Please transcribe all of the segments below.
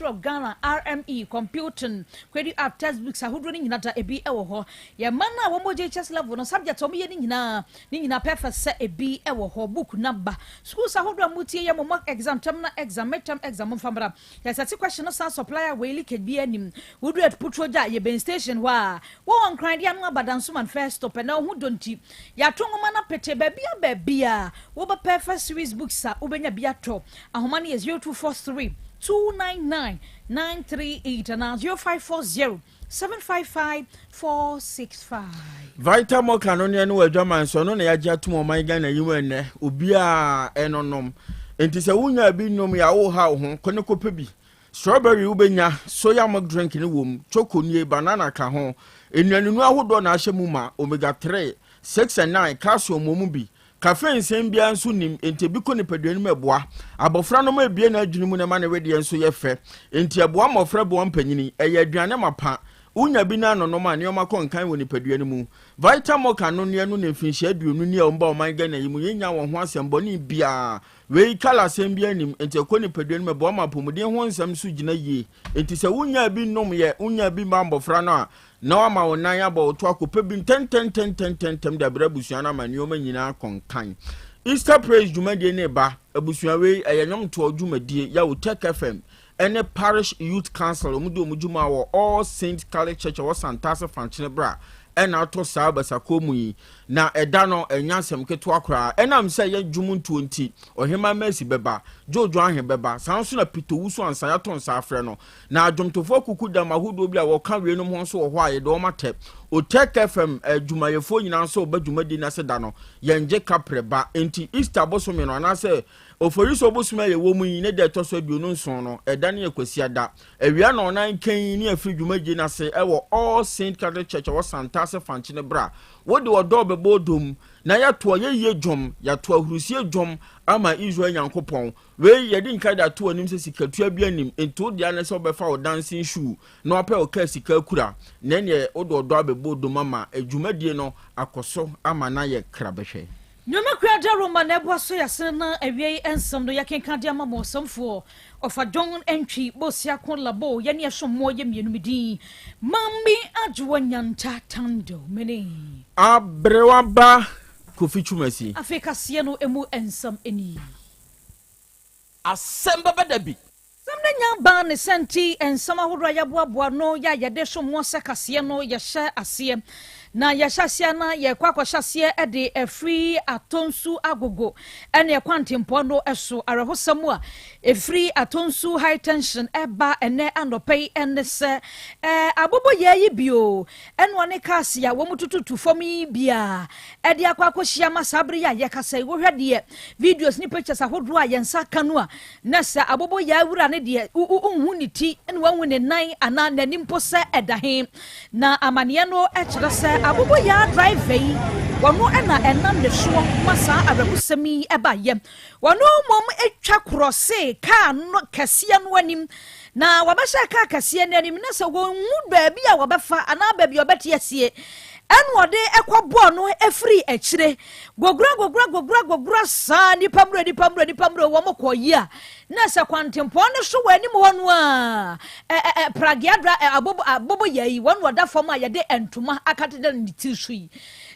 History of Ghana, RME, Computing, Credit App, textbooks ahodoɔ no nyinaa da ebi wɔ hɔ. Yɛn mma no a wɔn wɔ JHS level no, subject a wɔyɛ no nyinaa, ne nyinaa perfect sɛ ebi wɔ hɔ. Book number. Schools ahodoɔ a motie yɛ mo mock exam, terminal exam, mid-term exam momfa mmra. Yɛsɛte question no san supply a wei leakage biara nnim. Woduru Atuputruogya a, yɛbɛn station hɔ a, wowɔ Nkran de ano aba Dansoman first stop ɛnɛ wo ho dɔ nti yɛato nwoma no apete baabia baabia wobɛ perfect series books a wobɛnya bi atɔ. Ahoma no yɛ 0243 299 938 anaa 0540 755 465. Vital Mocha no neɛ no wɔ adwaman so ɛno na yɛagye atom ɔman Ghana yi mu ɛnnɛ obiara ɛnonom nti sɛ wonya bi nom yɛ a woha wo ho kɔ ne kɔpɛ bi strawberry wobɛnya soya milk drink ne wom choco nie banana ka ho nnuanenu ahodoɔ na ahyɛ mu ma omega 3 6 and 9 calcium wɔ mu bi Caffeine nsɛm biara nso nnim, enti ebi kɔ nipadua no mu ɛboa. Abɔfra no ma ebue n'adwene mu na ɛma ne wedeɛ nso yɛ fɛ. Enti ɛboa mmɔfra boa mpanyini. Ɛyɛ aduane mapa. Wonya bi na anonom a, nneɛma kɔ nkan wɔ nipadua no mu. Vitamoc anonneɛ no na mfinhyia 20 ni a wɔba ɔman Ghana yi mu, yɛnnya wɔn ho asɛm bɔne biara. Wei, kala asɛm biara nnim, enti ɛkɔ nipadua no mu, ɛboa ma apɔmuden ho nsɛm nso gyina yie. Enti sɛ wonyaa bi nnomyɛ, wonyaa bi maa mmɔfra no a, na wama wo nan abɔ wo to akɔpɛ bi ntɛntɛntɛntɛntɛm de abrɛ abusua no ama nneɛma nyinaa akɔ nkan. Easter Praise dwumadie no reba. Abusua wei, ɛyɛ nnwomtoɔ dwumadie. Yɛ Otec FM ne Parish Youth Council, wɔn di wɔn dwuma wɔ All Saints Catholic Church ɛwɔ Santase Fankyene bra ɛna ato saa basakuo mu yi. Na ɛda no, ɛnyɛ asɛm ketewa koraa. Ɛnam sɛ ɛyɛ dwom ntoɔ nti, Ɔhemaa Mercy bɛba, Joe Joahe bɛba, saa nso na Peter Owusu Ansah yɛato nsa afrɛ no. Na adwomtofoɔ akukudam ahodoɔ bi a wɔka weinom ho nso wɔ hɔ a yɛde wɔn atɛ. Otec FM adwumayɛfoɔ nyinaa nso reba dwumadie no ase da no. Yɛngye kaprɛ ba. Enti Easter bosome no anaasɛ Oforisuo bosome a yɛwɔ mu yi ne da ɛtɔ so 27 no, ɛda no yɛ Kwasiada. Awia nnɔnnan kann ne afiri dwumadie no ase wɔ All Saint Catholic Church ɛwɔ Santase Fankyene berɛ a wode ɔdɔ rebɛbɔ ɔdɔ mu na yɛato ayɛyie dwom, yɛato ahurusie dwom ama Israel Nyankopɔn. Wei, yɛde nka de ato w'anim sɛ sikatua bi anim, nti wo dea ne sɛ wobɛfa wo dancing shoe na wapɛ wo kaa sika akura, na ɛneɛ wode ɔdɔ abɛbɔ odom ama dwumadie no akɔ so ama no ayɛ krabɛhwɛ. Nnwuma kura dawuroma na ɛboa so yɛasene na awiei nsɛm no yɛkenka de ama mo ɔsɛmfoɔ ɔfa John Antwi Bosiako Labo yɛne ɛsom moɔ yɛ mmienu me din Mambi Adwoa Nyanta Tando mene. Aberewa ba Kofi Twumasi. Afei kaseɛ no ɛmu nsɛm nie. Asɛm bɛba da bi. Asɛm no nya baa ne sɛ nti nsɛm ahodoɔ a yɛaboaboa ano yɛ a yɛde som mo sɛ kaseɛ no yɛhyɛ aseɛ. Na yɛhyɛ aseɛ na yɛkɔ akɔhyɛ aseɛ de afiri Atonsu Agogo ne ɛkwantempɔn no so. Awerɛhosɛm a ɛfiri Atonsu High Tension ɛba ɛnɛ anɔpa yi ne sɛ aboboyaa yi bio ɛna ɔne cars a wɔtututu fam yi biara de akɔ akɔhyia ma saa bere yi a yɛkasa yi. Wohwɛ deɛ videos ne pictures ahodoɔ a yɛn nsa ka no a, na sɛ aboboyaa wura no deɛ wonhu ne ti na wɔahu ne nan anaa n'ani mpo sɛ ɛda he. Na amaneɛ no kyerɛ sɛ aboboyaa driver yi, wɔno na ɛnam ne soɔ ma saa awerɛhosɛm yi baeɛ. Wɔno mmom twa krɔsee kaa no kɛseɛ no anim Na wɔbɛhyɛ kaa kɛseɛ no anim, na sɛ wɔnhu baabi a wɔbɛfa anaa baabi a wɔbɛte asie, ɛna ɔde kɔbɔɔ no firi akyire. Gogora, gogora, gogora, gogora saa, nnipa mmerɛ, nnipa mmerɛ, nnipa mmerɛ, wɔn kɔ yi a, na sɛ kwantempɔn no so wɔ anim hɔ no a, ɛ, ɛ, ɛ, prageadra, ɛ, abobo, abobo yɛ yi, wɔn wɔda fam a yɛde ntoma akateda ne tiri so yi.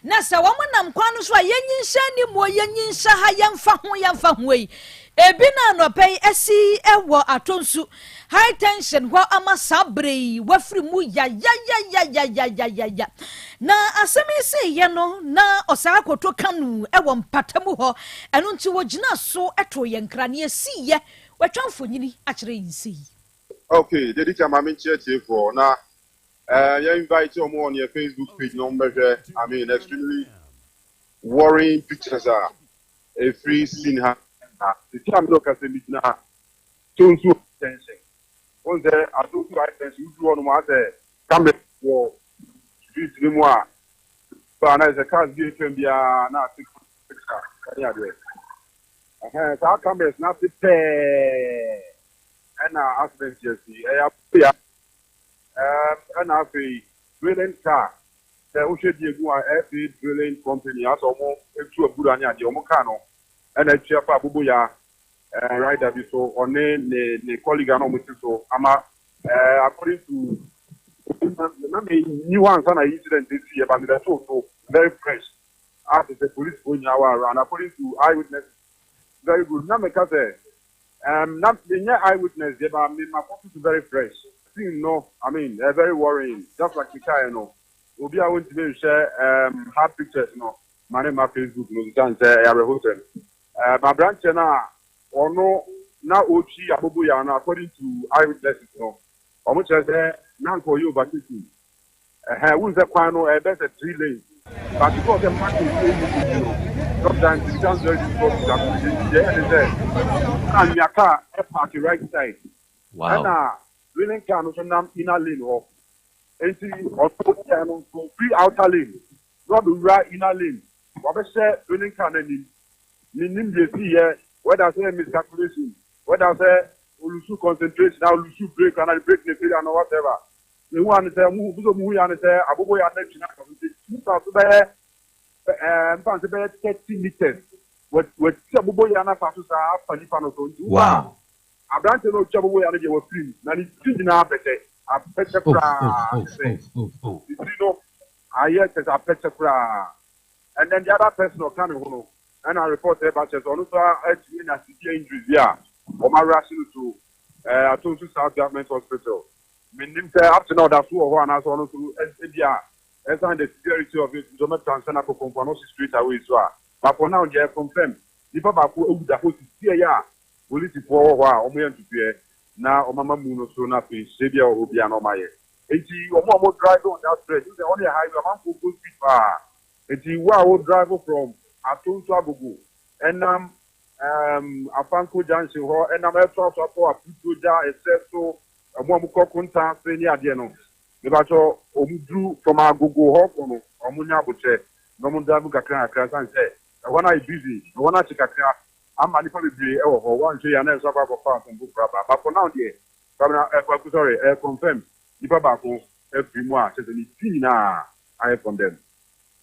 Na sɛ wɔn nam kwan no so a, yɛnyinhyɛ anim o, yɛnyinhyɛ ha, yɛmfa ho, yɛmfa ho yi. Ebi na anɔpa yi asi wɔ Atonsu High Tension hɔ ama saa bere yi wafiri mu yayayayayayaya. Na asɛm yi siiɛ no na ɔsaa akoto kanu wɔ mpatamu hɔ, ɛno nti wɔgyinaa so too yɛn nkra. Nea esiiɛ, wɔatwa mfonini akyerɛ yɛn sei. Okay, deɛ di kan ma menkyerɛ tiefoɔ na eh, yɛ invite wɔn on yɛ Facebook page na wɔn bɛhwɛ, I mean extremely worrying pictures a Ɛfiri sin ha na seesei a me ne wo kasa yi megyina Tonsu High Tension. Wohu sɛ Atonsu High Tension woduru hɔ nom a asɛ camera wɔ street no mu a ba na sɛ cars bi atwam biara na ate picture ɛne adeɛ. Ɛhɛn saa cameras no ase pɛɛ ɛna accident yɛ si ɛyɛ aboya ɛɛm ɛna afei drilling car Sɛ wohwɛ bi egu a FA drilling company asɛ ɔmo etu abura ne adeɛ ɔmo car no ɛna atua fa aboboyaa. Rider bi so ɔne ne colleague a na ɔmo te so ama according to na me nyi hɔ ansa na incident esi yɛ ba mi bɛ to so very fresh a te sɛ police fo nyinaa wɔ around, according to eyewitness. Very good. Na meka sɛ na menyɛ eyewitness deɛ, ba me ma kɔto so very fresh scene no. I mean, very worrying, just like mekaeɛ no, obi a wontumi nhwɛ hard pictures no ma ne ma Facebook no sisan sɛ ɛyɛ awerɛhosɛm. Aberanteɛ no a ɔno na ɔtwi aboboyaa no, according to eyewitnesses no, ɔmo kyerɛ sɛ na nka ɔyɛ overtaking. Ɛhɛn, wun sɛ kwan no ɛbɛ sɛ three lanes, but because sɛ parking ɛnni mu ti no, sometimes it becomes very difficult to calculate. Nti deɛ ɛyɛ ne sɛ na nea car ɛpark right side ɛna wheeling car no nso nam inner lane hɔ, nti ɔno tia no nso free outer lane na ɔbɛwura inner lane, wabɛhyɛ wheeling car n'anim. Menim deɛ si yɛ, whether sɛ miscalculation, whether sɛ olose concentration na olose brake ana brake ne failure ana whatever. Mehu ano sɛ muhu bi sɛ muhu ya no sɛ aboboyaa no atwi n'akɔ so, nti nipa so bɛyɛ mfa nso bɛyɛ 30 meters wɔti aboboyaa no afa so saa afa nipa no so. Nti aberante no otwa aboboyaa no deɛ, wafiri mu na ne ti nyinaa apɛkyɛ apɛkyɛ koraa, sɛ ne ti no ayɛ kyɛ sɛ apɛkyɛ koraa. And then the other person ɔka ne ho no, ɛna report ɛba kyerɛ sɛ ɔno nso atumi anya severe injuries bi a wɔn awurase no to Atonsu South Government Hospital. Menim sɛ up to now ɔda so wɔ hɔ anaasɛ ɔno nso ebi a ɛsan the severity of it nti ɔmɛ transfer na akɔ Komfo Anokye straight away so a. But for now deɛ, confirm nipa baako ewu da hɔ sisi ɛyɛ a polisifoɔ wɔ hɔ a wɔn yɛ ntutuɛ na wɔn ama mu no so, na afei nhyɛ bi a wɔ hɔ bi a na wɔn ayɛ. Nti wɔn a wɔn drive on that stretch n sɛ ɔno yɛ highway, amanfoɔ go speed paa. Nti wo a wo drive from Atonso Agogo ɛnam Afanko Junction hɔ ɛnam ɛto aso akɔ Aputuogya ɛsɛ so, ɔmo a ɔmo kɔ Konta ase ne adeɛ no, mebatɔ ɔmo duru from Agogo hɔ kɔ no, ɔmo nya abotire na ɔmo drive kakra kakra, san sɛ ɛhɔ no ayɛ busy, ɛhɔ no akye kakra ama nipa bebree ɛwɔ hɔ. Wanhwɛ yi anan nso akɔ akɔfa asɛm foforɔ aba. But for now deɛ, Kwabena ɛ, sorry, confirm nipa baako afiri mu a kyerɛ sɛ ne ti nyinaa ayɛ condemn.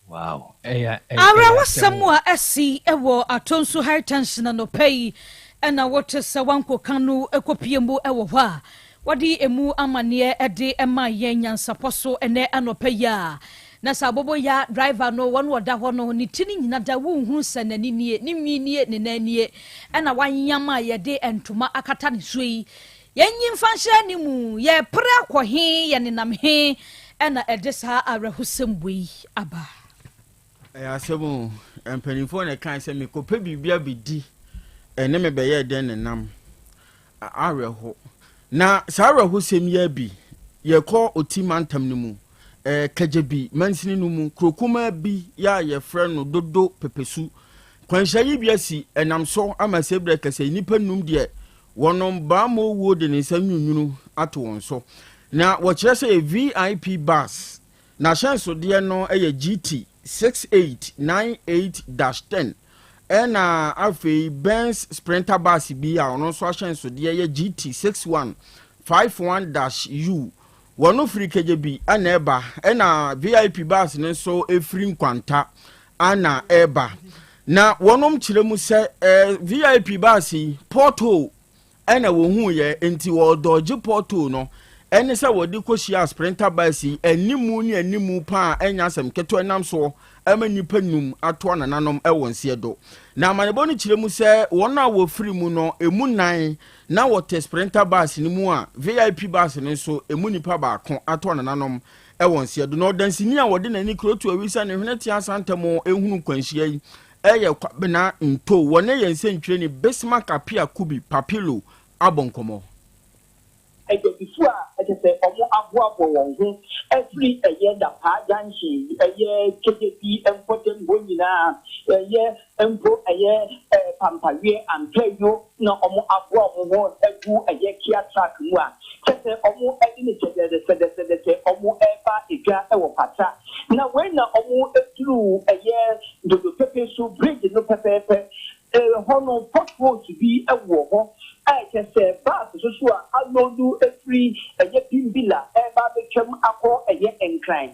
Wow, ɛyɛ Awerɛwosɛm a asi wɔ Atonso High Tension anɔpa yi ɛna wote sɛ wankoka no kɔpie mu wɔ hɔ a wɔde emu amanneɛ de ma yɛn nyansapɔ so ɛnɛ anɔpa yi a na sɛ aboboyaa driver no, wɔn wɔda hɔ no, ne ti no nyina da, wonhu sɛ n'ani nie, ne nwi nie, ne nan nie, ɛna wanyam a yɛde ntoma akata ne so yi. Yɛnyi mfa nhyɛ ne mu, yɛpere akɔ he, yɛnenam he, ɛna ɛde saa awerɛhosɛm wei aba. Ɛyɛ asɛm o. Mpanimfoɔ na ɛka sɛ mekɔpɛ biribi abɛdi ɛne me bɛyɛ dɛn ne nam awerɛho. Na saa awerɛhosɛm yi bi yɛkɔ Oti mantam no mu, Kadjebi mansini no mu, kurokuma bi yɛ a yɛfrɛ no Dodo Pepesu. Kwanhyia yi bi asi ɛnam so ama sɛ berɛ kɛsɛ nnipa num deɛ wɔnom baama owuo de ne nsa nwunwunu ato wɔn so. Na wɔkyerɛ sɛ VIP bus n'ahyɛnsodeɛ no yɛ GT 6898-10, ɛna afei Benz Sprinter bus bi a ɔno nso ahyɛnsodeɛ yɛ GT 6151-U. Wɔn firi Kadjebi ɛna ɛba, ɛna VIP bus no nso efiri Nkwanta ana ɛba. Na wɔnom kyerɛ mu sɛ VIP bus yi pothole ɛna wɔn yɛ, nti wɔdɔgye pothole no ɛne sɛ wɔde kɔhyia Sprinter bus yi animu ne animu paa. Ɛnya asɛm ketewa nam soɔ ɛma nnipa num ato anananom ɛwɔ nseɛ do. Na amanebɔ no kyerɛ mu sɛ wɔn a wɔfiri mu no emu nan na wɔte Sprinter bus no mu, a VIP bus no nso emu nipa baako ato anananom ɛwɔ nseɛ do. Na ɔdansini a wɔde n'ani kuro to awisa ne hwene te asantam ehunu kwanhyia yi ɛyɛ Kwabena Nto. Wɔne yɛn nsɛntwerɛni Bismarck Apia Kubi Papilo abɔ nkɔmmɔ. Adwadifo a ɛkyɛ sɛ ɔmo aboaboa wɔn ho afiri ɛyɛ Dapaa Junction, ɛyɛ Kadjebi mpɔtam hɔ nyinaa, ɛyɛ mpo ɛyɛ Pampaweɛ Ampɛyo, na ɔmo aboa ɔmo ho agu ɛyɛ Kia truck mu a kyɛ sɛ ɔmo ɛde ne kyɛdɛdɛsɛdɛsɛdɛsɛ ɔmo ɛreba edwa ɛwɔ Pata. Na wei na ɔmo eduru ɛyɛ Dodo Pepe so bridge no pɛpɛɛpɛ ɛhɔ no, potholes bi ɛwɔ hɔ a ɛkyɛ sɛ bus soso a aload efiri ɛyɛ Bimbila ɛreba abɛtwam akɔ ɛyɛ Nkran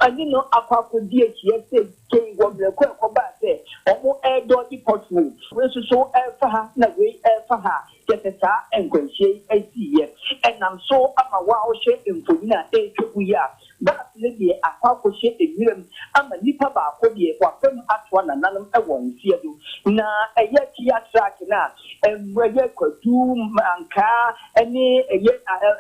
ɛne no akɔ akɔdi ahyia sɛ kei wɔ mmerɛkɔ ɛkɔbaa sɛ ɔmo ɛredɔɔgye pothole. Wei nso so ɛrefa ha na wei ɛrefa ha a, kyerɛ sɛ saa nkwanhyia yi asiiɛ. Ɛnam so ama wo a wohwɛ mfonini a ɛretwa gu yi a, bus no deɛ akɔ akɔhyɛ nwuram ama nipa baako deɛ wafa mu atoa nananom wɔ nseɛ do. Na ɛyɛ Kia truck no a ɛyɛ kwadu, ankaa ne ɛyɛ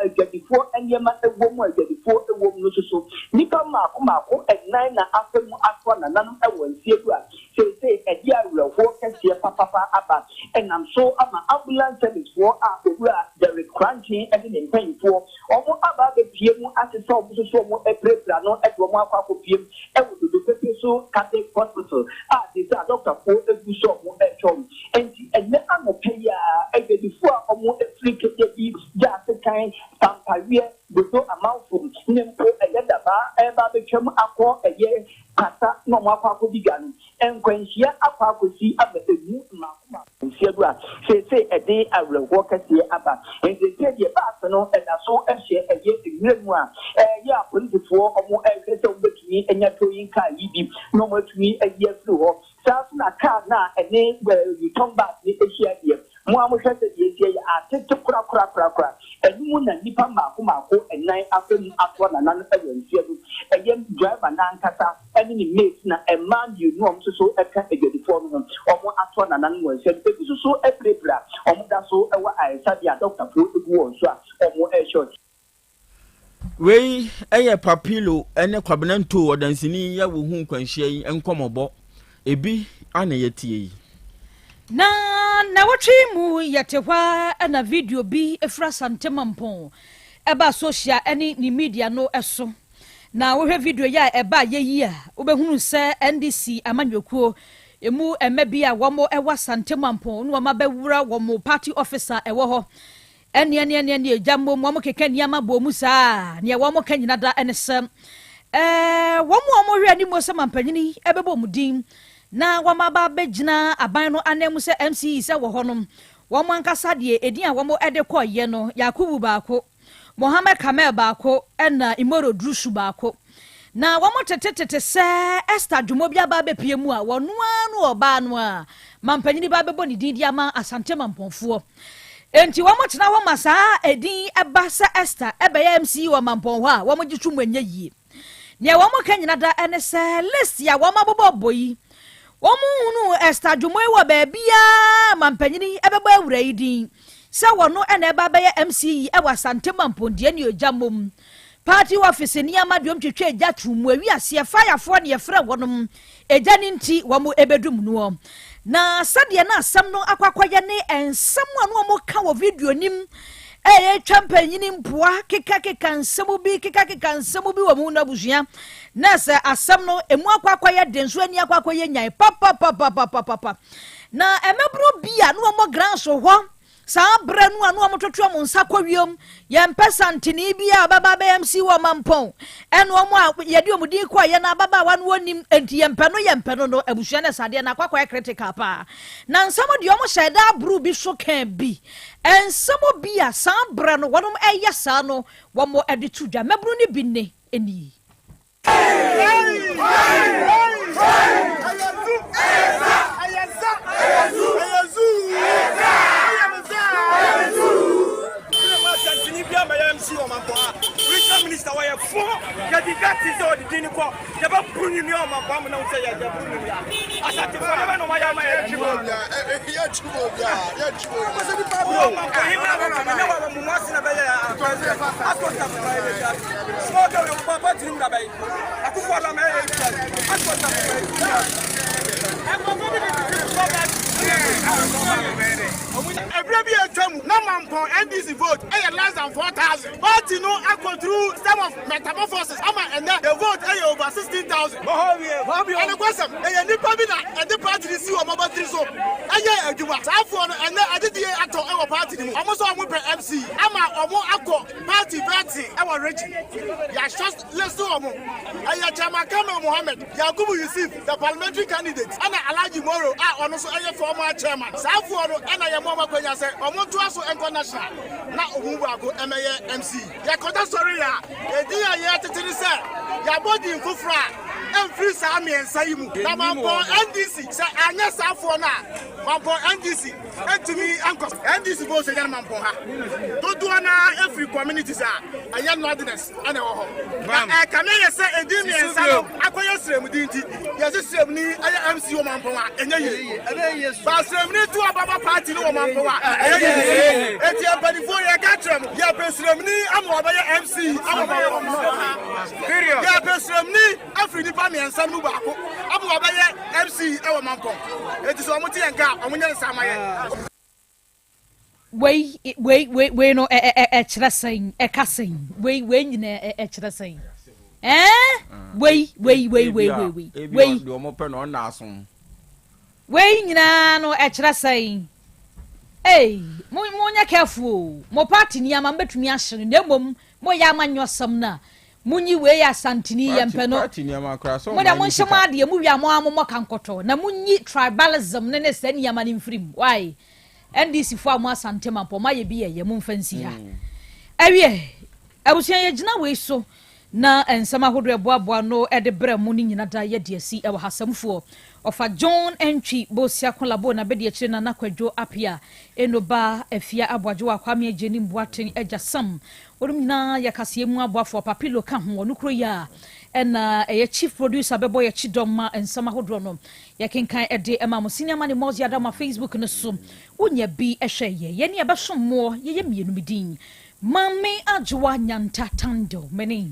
adwadifoɔ nneɛma wɔ mu a adwadifoɔ wɔ mu no nso so, nnipa mmaako mmaako nnan na afa mu atoa nananom wɔ nseɛ do a Seesei ɛde awerɛhoɔ kɛseɛ papapa aba. Ɛnam so ama Ambulance Service foɔ a Owura Derrick Korankye ne ne mpaninfoɔ wɔn aba abɛpue mu asesa wɔn nso so wɔn apirapira no de wɔn akɔ akɔpue mu wɔ Dodopepe so Catholic Hospital a seesei adɔktafoɔ gu so a wɔn rehwɛ wɔn. Enti ɛnnɛ anɔpa yi ara adwadifoɔ a wɔn firi Kadjabi, Gyaase-kan, Pampaweɛ, Dodo amanfo ne mpo ɛyɛ dabaa reba abɛtwam akɔ ɛyɛ Kasa na wɔn akɔ akɔdi dwa no, nkwanhyia akɔ akɔsi ama ɛmu mmaako mmaako mfeɛ du a seesei ɛde awerɛhoɔ kɛseɛ aba. Enti seesei deɛ baase no da so hyɛ ɛyɛ nwura mu a ɛyɛ apolisifoɔ wɔn rehwɛ sɛ wɔbɛtumi anya towing car yi bi na wɔn atumi ayi afiri hɔ. Saa ara nso na car no a ɛne Yutong bus no hyia deɛ, mo ara mohwɛ sɛdeɛ ɛsi ɛyɛ atete korakorakorakora. Ɛno mu na nnipa mmaako mmaako nnan afa mu atoa Nana no wɔ nseɛ no. Ɛyɛ driver no ankasa ne ne mate na mmaa mmienu a wɔn nso so ka adwadifoɔ no ho, wɔn atoa Nana no wɔ nseɛ no. Ebi nso so apirapira, wɔn da so wɔ ayaresabea a dɔkotafoɔ gu wɔn so a wɔrehwɛ wɔn. Wei yɛ Papilo ne Kwabena Ntoo ɔdanseni yi a wɔhuu nkwanhyia yi nkɔmmɔbɔ. Ebi a na yɛatie yi. Na nnawɔtwe yi mu yɛte hɔ ara na video bi firi Asante Mampong ɛbaa social ne ne media no so. Na wohwɛ video yi a ɛbaa yɛ yi a, wobɛhunu sɛ NDC amanyɔkuo emu mma bi a wɔn wɔ Asante Mampong na wɔn abɛwura wɔn party office a ɛwɔ hɔ. Ɛnneɛ ɛnneɛ ɛnneɛ ɛnneɛ gya mmom wɔn keka nneɛma bɔ mu saa neɛ wɔn ka nyina da ɛne sɛ ɛɛ wɔn a wɔn hwɛ anim sɛ mampanyini ɛbɛbɔ wɔn din na wɔn aba abɛgyina aban no anan mu sɛ MCE sɛ wɔ hɔ nom wɔn ankasa deɛ edin a wɔn ɛde kɔ yɛ no Yakubu baako Mohammed Kamel baako ɛna Imoro Drusu baako Na wɔtetetete sɛ Esther dwomɔ bi aba abɛpue mu a, wɔno ara no ɔbaa no a mampanyini ba abɛbɔ ne din de ama Asante Mampɔnfoɔ. Enti wɔtena hɔ ma saa edin yi ba sɛ Esther bɛyɛ MC wɔ Mampɔn hɔ a, wɔgye to mu ɛnyɛ yie. Nea wɔka nyina da ne sɛ list a wɔabobɔbɔ yi, wɔnhunuu Esther dwomɔ yi wɔ baabiara a mampanyini bɛbɔ awura yi din sɛ wɔno na ɛba abɛyɛ MC yi wɔ Asante Mampɔn deɛ ne ogya mmom. Party office nneɛma deɛ ɔmtwitwa egya to mu awi aseɛ firefoɔ ne yɛfrɛ wɔnom egya no nti wɔn ɛbɛdum noɔ na sɛdeɛ na asɛm no akɔ akɔyɛ ne nsɛm a na wɔn ka wɔ video nim ɛyɛ twa mpanyini mpoa keka keka nsɛm bi keka keka nsɛm bi wɔ mu no abusua na sɛ asɛm no emu akɔ akɔyɛ den so ani akɔ akɔyɛ nyan papapapapapapa na ɛmɛboro bi a na wɔn ground so hɔ Saa berɛ no a na wɔtoto wɔn nsa kɔ wiem, yɛmpɛ santene bi a ɔbɛba abɛyɛ MC wɔ Mampɔn, ɛne wɔn a yɛde wɔn din kɔeɛ no ababaawa no wɔnnim, enti yɛmpɛ no yɛmpɛ no no, abusua no ɛsɛ adeɛ no akɔ akɔyɛ critical paa. Na nsɛm deɛ wɔn hyɛɛ da aboro bi so kaa bi, nsɛm bi a saa berɛ no wɔnom ɛyɛ saa no wɔn de to dwa, mmabunu no bi nne nie. Ɛberɛ bi a atwa mu na Mampɔn NDC vote yɛ less than 4,000. Party no akɔ through some of metamorphosis ama ɛnnɛ the vote yɛ over 16,000. Ɛnokwasɛm, ɛyɛ nnipa bi na ɛde party no si wɔn abatiri so yɛ adwuma. Saa foɔ no ɛnnɛ adedie atɔ wɔ party no mu. Wɔn nso wɔn pɛ MC ama wɔn akɔ Party vetting wɔ region yɛahyɛ list wɔn ɛyɛ Chairman Kamil Mohammed, Yakubu Yusuf the parliamentary candidate ɛna Alhaji Moro a ɔno nso ɛyɛ former chairman. Saa foɔ no ɛna yɛma wɔn akwanya sɛ wɔn ntoa so nkɔ national na wɔn mu baako ɛmɛyɛ MC. Yɛkɔda sɔre yɛ a edin a yɛtete ne sɛ yɛabɔ din foforɔ a. mfiri saa mmiɛnsa yi mu. Na Mampɔn NDC, sɛ anyɛ saa foɔ no a, Mampɔn NDC ntumi nkɔ so. NDC votes ɛnyɛ no Mampɔn ha. Dodoɔ no ara firi communities a ɛyɛ Northerners na ɛwɔ hɔ. Na ɛkame ayɛ sɛ edin mmiɛnsa no akɔyɛ sremudi nti, yɛse sremuni yɛ MC wɔ Mampɔn a, ɛnyɛ yie. Ba sremuni to aba ma party no wɔ Mampɔn a, ɛyɛ yie. Enti mpanimfoɔ yɛka kyerɛ mo, yɛpɛ sremuni ama wabɛyɛ MC wɔ Mampɔn. Yɛpɛ sremuni afiri nnipa mmiɛnsa no mu baako ama wabɛyɛ MC wɔ Mampɔn. Enti sɛ wɔte yɛn nka a, wɔnyɛ no saa ma yɛn. Wei wei wei wei no ɛ ɛ ɛkyerɛ sɛn ɛka sɛn wei wei nyinaa ɛ ɛkyerɛ sɛn ɛɛ wei wei wei wei wei wei wei deɛ wɔn pɛ na ɔna aso. Wei nyinaa no ɛkyerɛ sɛn ei mo mo nyɛ careful o mo party nneɛma mo betumi ahye no na mmom mo yɛ amanyɔsɛm no a Monyi wei yɛ Asanteni yɛ mpɛ no. Mo deɛ monhyɛ mo adeɛ mo wie a mo ara mommɔ ka nkɔtɔ na monyi tribalism ne ne saa nneɛma no mfiri mu why NDC foɔ a mo Asante mampɔ moayɛ bi yɛyɛ momfa nsi ha awie abusua yɛgyina wei so na nsɛm ahodoɔ ɛboaboa no de brɛ mo no nyina da yɛde asi ɛwɔ ha sɛmfoɔ ɔfa John Antwi Bosia Kolabo na bɛdi akyire Nana Kwadwo Apia Eno Ba Afia Aboagyewa Kwame Agyenim Boateng Agya Sam Wɔnom nyinaa yɛ kaseɛ mu aboafoɔ. Papilo ka ho, ɔno kuro yi a ɛna ɛyɛ chief producer bɛbɔ yɛ kyidɔm ma nsɛm ahodoɔ no yɛkenkan de ma mo. Senior Money Mɔzi Adama Facebook no so wonya bi hwɛ yɛ. Yɛne ɛbɛsom moɔ yɛyɛ mmienu me din Maame Adwoa Nyanta Tandel mene.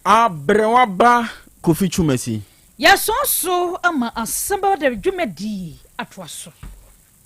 Aberewa ba Kofi Twumasi. Yɛsɔn so ama asɛm bɛba de dwumadie atoa so.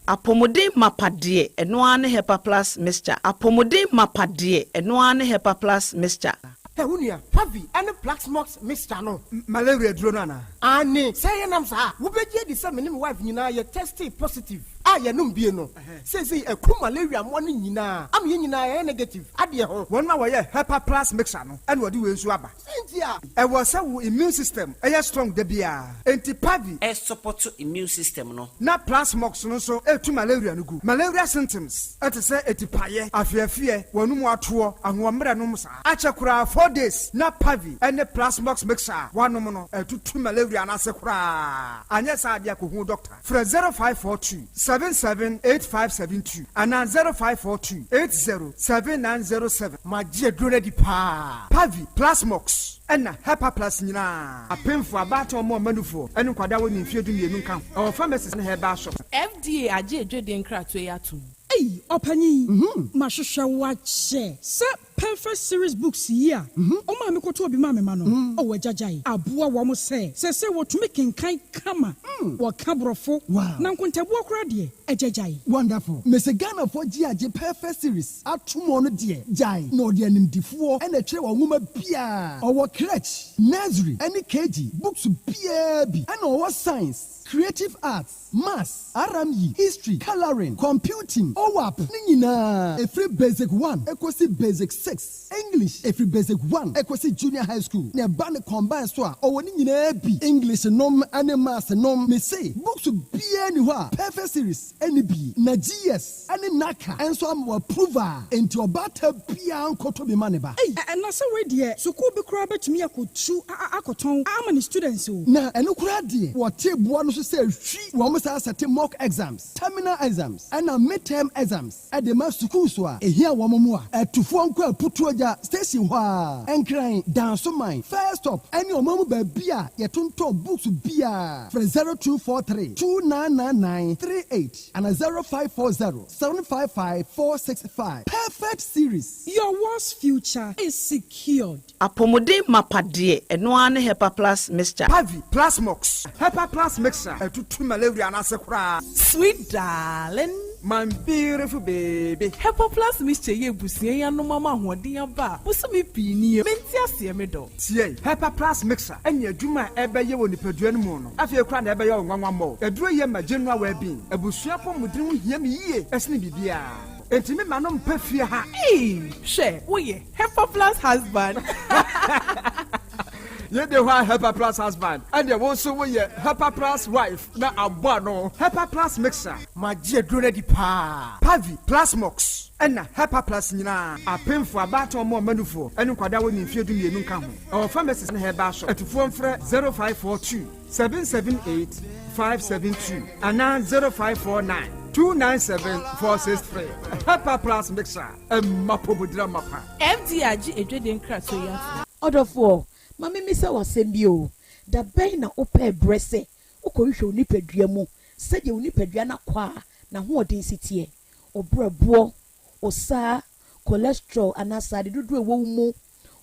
Apɔmuden mapa deɛ, ɛno ara ne Hepa Plus Mixture. Apɔmuden mapa deɛ, ɛno ara ne Hepa Plus Mixture. Hɛ wo nua, Pavi ne Plaxmox mixture no. Malaria aduro no anaa? Aane, sɛ ɛyɛ nam saa a, wobɛgye adi sɛ me ne me wife nyinaa yɛ testee positive a yɛnom bie no. Seesei aku malaria mmoa no nyinaa ama yɛn nyinaa yɛayɛ negative adeɛ ho. Wɔn a wɔyɛ Hepa Plus mixture no na wɔde wei nso aba. Sɛ nti a. Ɛwɔ sɛ wo immune system yɛ strong da biara. Enti Pavi. Ɛsupɔto immune system no. Na Plasmox no nso tu malaria no gu. Malaria symptoms te sɛ atipaeɛ, afeafeɛ, w'anum atoɔ, ahoɔmmerɛ nom saa. Akyɛ koraa 4 days na Pavi ne Plasmox mixture a woanom no atutu malaria no ase koraa. Anyɛ saa deɛ kɔhu doctor. Frɛ 0542 77 8572 anaa 0542 80 7907. Magye aduro no adi paa. Pavi, Plasmox, ɛna Hepaplus nyinaa. Apemfoɔ, abaatan, wɔn a wɔma nufoɔ, ne nkwadaa a wɔnnii mfeɛ 12 nka ho. Ɛwɔ pharmacies ne herbal shops. FDA agye adwadie nkratoɔ yi atom. Ei ɔpanyin, mahwehwɛ wo akyɛ. Sɛ Perfect Series Books yi a ɔmaa mekɔtɔɔ bi maa me mma no, oh agyagyae, aboa wɔn sɛ seesei wɔtumi kenkan kama, wɔka Borɔfo, na nkontabuo koraa deɛ, agyagyae. Wonderful. Mese Ghanafoɔ gye agye Perfect Series atom ɔno deɛ gyae na ɔde animdifoɔ na ɛtwerɛ wɔn nwoma biara. Ɔwɔ crèche, nursery ɛne KG books biara bi ɛna ɔwɔ science, creative arts, maths, RME, history, colouring, computing, OAP ne nyinaa ɛfiri basic one ɛkɔsi basic six, English ɛfiri basic one ɛkɔsi junior high school na ɛba ne combine so a ɔwɔ ne nyinaa bi, English nom ne maths nom, mese books biara nni hɔ a Perfect Series nni bi na GS ne NaCCA nso ama wɔ approve a enti ɔbaatan biara nkɔtɔ bi ma ne ba. Ei, na sɛ wei deɛ sukuu bi koraa bɛtumi akɔtu akɔtɔn ama ne students o. Na ɛno koraa deɛ wɔte boa no so sɛ hwi wɔn saa sɛte mock exams, terminal exams ɛna mid-term exams de ma sukuus a ɛhia wɔn mmoa. Atufoɔ nkɔ Aputuogya station hɔ ara, Nkran, Dansoman, First Stop ɛne ɔman mu baabi a yɛtontɔn books biara. Frɛ 0243 2999 38 ana 0540 755 465. Perfect Series. Your world's future is secured. Apɔmuden mapa deɛ, ɛno ara ne Hepa Plus Mixture. Pavi, Plasmox, Hepa Plus Mixture ɛtutu malaria no ase koraa. Sweet darling. My beautiful baby. Hepa Plus Mixture yi abusua yi anom ama ahoɔden aba a bosome pii nie. Mente aseɛ me dɔ. Tie, Hepa Plus Mixture ɛne adwuma a ɛbɛyɛ wɔ nipadua no mu no afei koraa na ɛbɛyɛ wo nwanwa mmɔ. Aduro yɛ ma general well-being. Abusua apɔmuden ho hia me yie ɛsene biribiara. Enti me ma no mpɛ fie ha. Eii hwɛ woyɛ Hepa Plus husband. Yei de hɔ a Hepa Plus husband, ɛnneɛ wo nso woyɛ Hepa Plus wife na abɔ ano. Hepa Plus mixture. Magye aduro no adi paa. Pavi, Plasmox, ɛna Hepa Plus nyinaa. Apemfoɔ, abaatan ɔmo ɔma nufoɔ, ɛne nkwadaa a wɔnni mfeɛ dumienu nka ho. Ɛwɔ pharmacies ne herbal shop. Atufoɔ mfrɛ 0542 778 572 anaa 0549 297 463. Hepa Plus mixture, ɛma apɔmudira mapa. FDA agye adwadie nkratoɔ yi atom. Ɔdɔfoɔ, ma memmisa wo asɛm bi o, da bɛn na wopɛɛ berɛ sɛ wokɔhwehwɛ wo nipadua mu sɛdeɛ wo nipadua no akwaa n'ahoɔden si teɛ, wo berɛboɔ, wo saa, cholesterol anaa sradeɛ dodoɔ a ɛwɔ wo mu,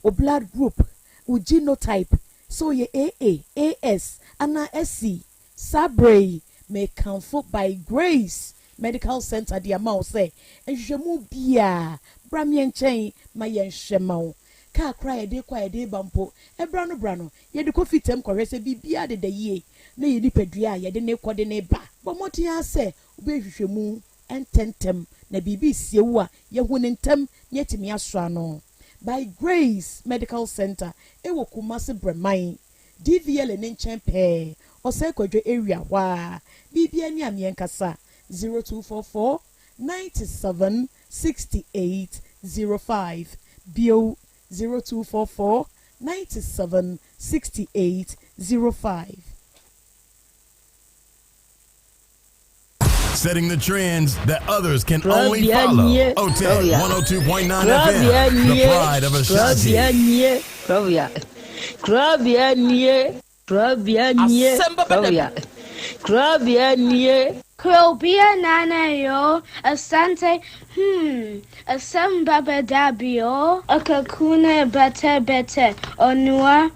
wo blood group, wo genotype, sɛ woyɛ AA, AS anaa SC? Saa berɛ yi, mekamfo By Grace Medical Center de ama wo sɛ nhwehwɛmu biara, bra me nkyɛn ma yɛnhwɛ ma wo. Kaa koraa a yɛde rekɔ a yɛde reba mpo, ɛberɛ ano berɛ ano, yɛde kɔ fitam kɔhwɛ sɛ biribiara deda yie na yɛn nipadua a yɛde no rekɔ de no reba. Bɔ mmɔden ara sɛ wobɛyɛ nhwehwɛmu ntɛmntɛm na biribi resie wo a, yɛahu no ntɛm na yɛatumi asɔ ano. By Grace Medical Center wɔ Kumasi Brɛman, DVLA no nkyɛn pɛɛ, Ɔsɛe Kwadwo area hɔ ara. Biribiara ni a meɛnkasa, 0244 97 68 05, bio, 0244 97 68 05. Setting the trends that others can only follow. OTEC 102.9 FM, the pride of Ashanti. Asɛm bɛba da bi. Krobea Nana yoo Asante hmm asɛm bɛba da bi oo. Akakuna bɛtɛ bɛtɛ onua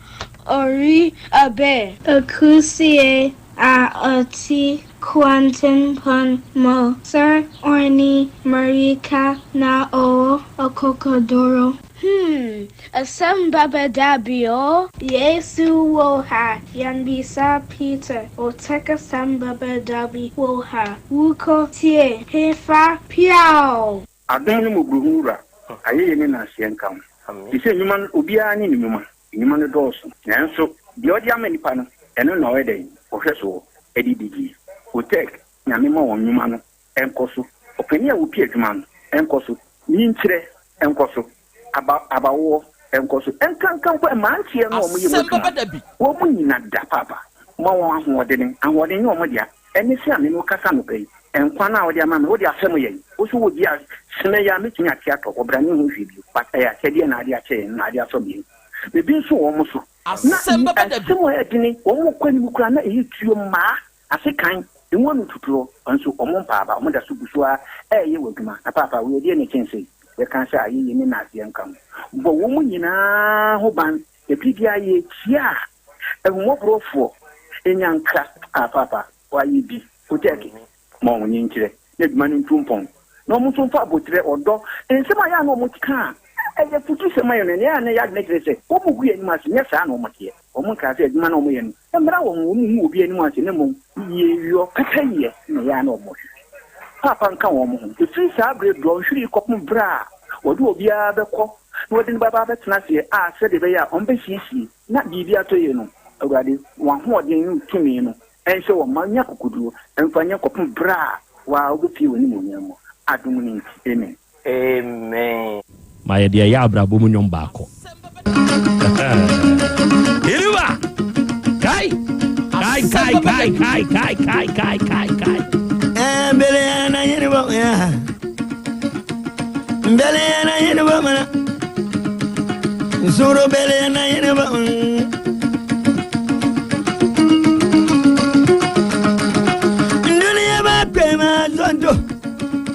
ori abɛ. Akusie a ɔte kwantempɔn mu sɛ ɔne mmirika na ɔwɔ akokoduru. Hmm, asɛm bɛba da bi o. Yesu wɔ ha, yɛmmisa Peter, Otec asɛm bɛba da bi wɔ ha, wokɔ tie hefa piaw! Adom ne mmɔborɔhunu Wura, ayɛyie ne nnaaseɛ nka wo. Te sɛ nnwuma no, obiara ne ne nnwuma, nnwuma no dɔɔso, nanso deɛ ɔde ama nnipa no, ɛno na ɔyɛ dɛn? Ɔhwɛ soɔ de di die. Otec, Nyame ma wɔn nnwuma no nkɔ so, ɔpanin a ɔpi adwuma no nkɔ so, nyinkyerɛ nkɔ so, aba abawoɔ nkɔ so, nkanka mpo mmeranteɛ no a wɔyɛ mu Asɛm adwuma bɛba da bi. no, wɔn nyina da paapa, ma wɔn ahoɔdene, ahoɔden nyɛ wɔn dea, ɛne sɛ a me ne wo kasa anɔpa yi, nkwa no a wode ama me, wode afɛm yɛn, wo nso wɔ bi a, semɛ yi ara mɛtumi ate atɔ, ɔbra ne ho hwee bio, but ɛyɛ akyɛdeɛ na ade akyɛ yɛn, na ade afɛm yɛn, biribi nso wɔ wɔn so, na Asɛm bɛba da bi. asɛm a ɛyɛ dene, wɔn kɔ anim koraa na ɛyɛ tuo mmaa. Asekan, emu ano tuturɔ, nso wɔn mpaaba, wɔn da so gu so ara reyɛ wɔ adwuma. Na paapa, wei ɛdeɛn na ɛkyɛn sei? Yɛka sɛ ayɛyie ne nnaseɛ nka ho. Bɔ wɔn nyinaa ho ban, na bere biara yɛrekyia a, ahummɔborɔfoɔ nya nkra. Ah, paapa, wɔayɛ bi. Kotɛɛke, ma wɔn nkyerɛ, na adwuma no ntu mpɔn. Na wɔn nso mfa aboterɛ, ɔdɔ, nsɛm a ɛyɛ a na wɔka a ɛyɛ afutusɛm ma yɛn no, ɛnea ɛyɛ a na ɛyɛ adwene kyerɛ sɛ wɔgu yɛn anim ase, nyɛ saa na wɔteɛ. Wɔnkaa sɛ adwuma no a wɔyɛ no mmra wɔn ho, wɔnhu obi anim ase, na mmom yieyɔ, pɛpɛyɛ na ɛyɛ a na wɔhwehwɛ. Paapa nka wɔn ho. Ɛfiri saa berɛ dɔnhwere yi kɔpem berɛ a wɔde obiara bɛkɔ na wɔde no bɛba abɛtena aseɛ a sɛdeɛ ɛbɛyɛ a wɔbɛsiesie na biribi atɔ yie no, Awurade, w'ahoɔden ne wo tumi no nhyɛ wɔn ma wɔnya akokoɔduro mfa nyɛ kɔpem berɛ a wo ara wobɛpue w'animuonyam mu. Adom no nti, amen. Amen. Ma yɛde ɛyɛ abrabɔ mu nnwom baako. Iriba! Kai! Kai, kai, kai, kai, kai, kai, kai, kai, kai. Mbele ya na yini ba ya. Mbele ya na yini ba mana. Nsuro bele ya na yini ba. Dunia ba pema zonto.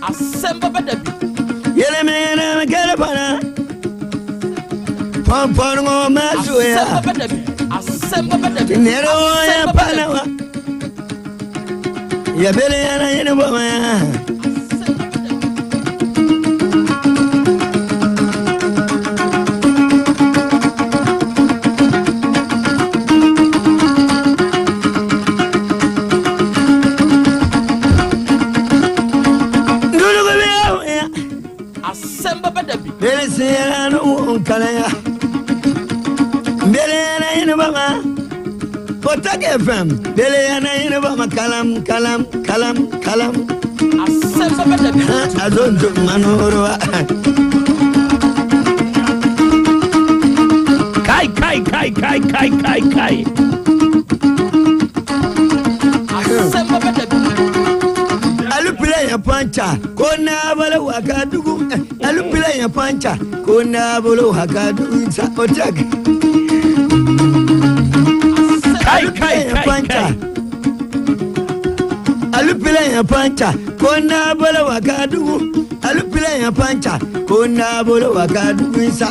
Asɛm bɛba da bi. Yelemɛyɛlɛ kɛlɛ fana. Pɔnpɔn ma suya. Asɛm bɛba da bi. Asɛm bɛba da bi. Nɛrɛ ya pana wa. Yabele yana yene bɔ ma. Asɛm bɛba da bi. bama. Otake FM dele yana yene bama kalam kalam kalam kalam. Asɛm bɛbɛ da bi. Azonto manoroa. Kai kai kai kai kai kai kai. Asɛm bɛbɛ da bi. Alupile ya pancha ko na bala wakadugu. Alupile ya pancha ko na bala wakadugu. Sa otake. Kai kai kai kai. Alupile ya pancha ko na bala wakadugu. Alupile ya pancha ko na bala wakadugu. Sa.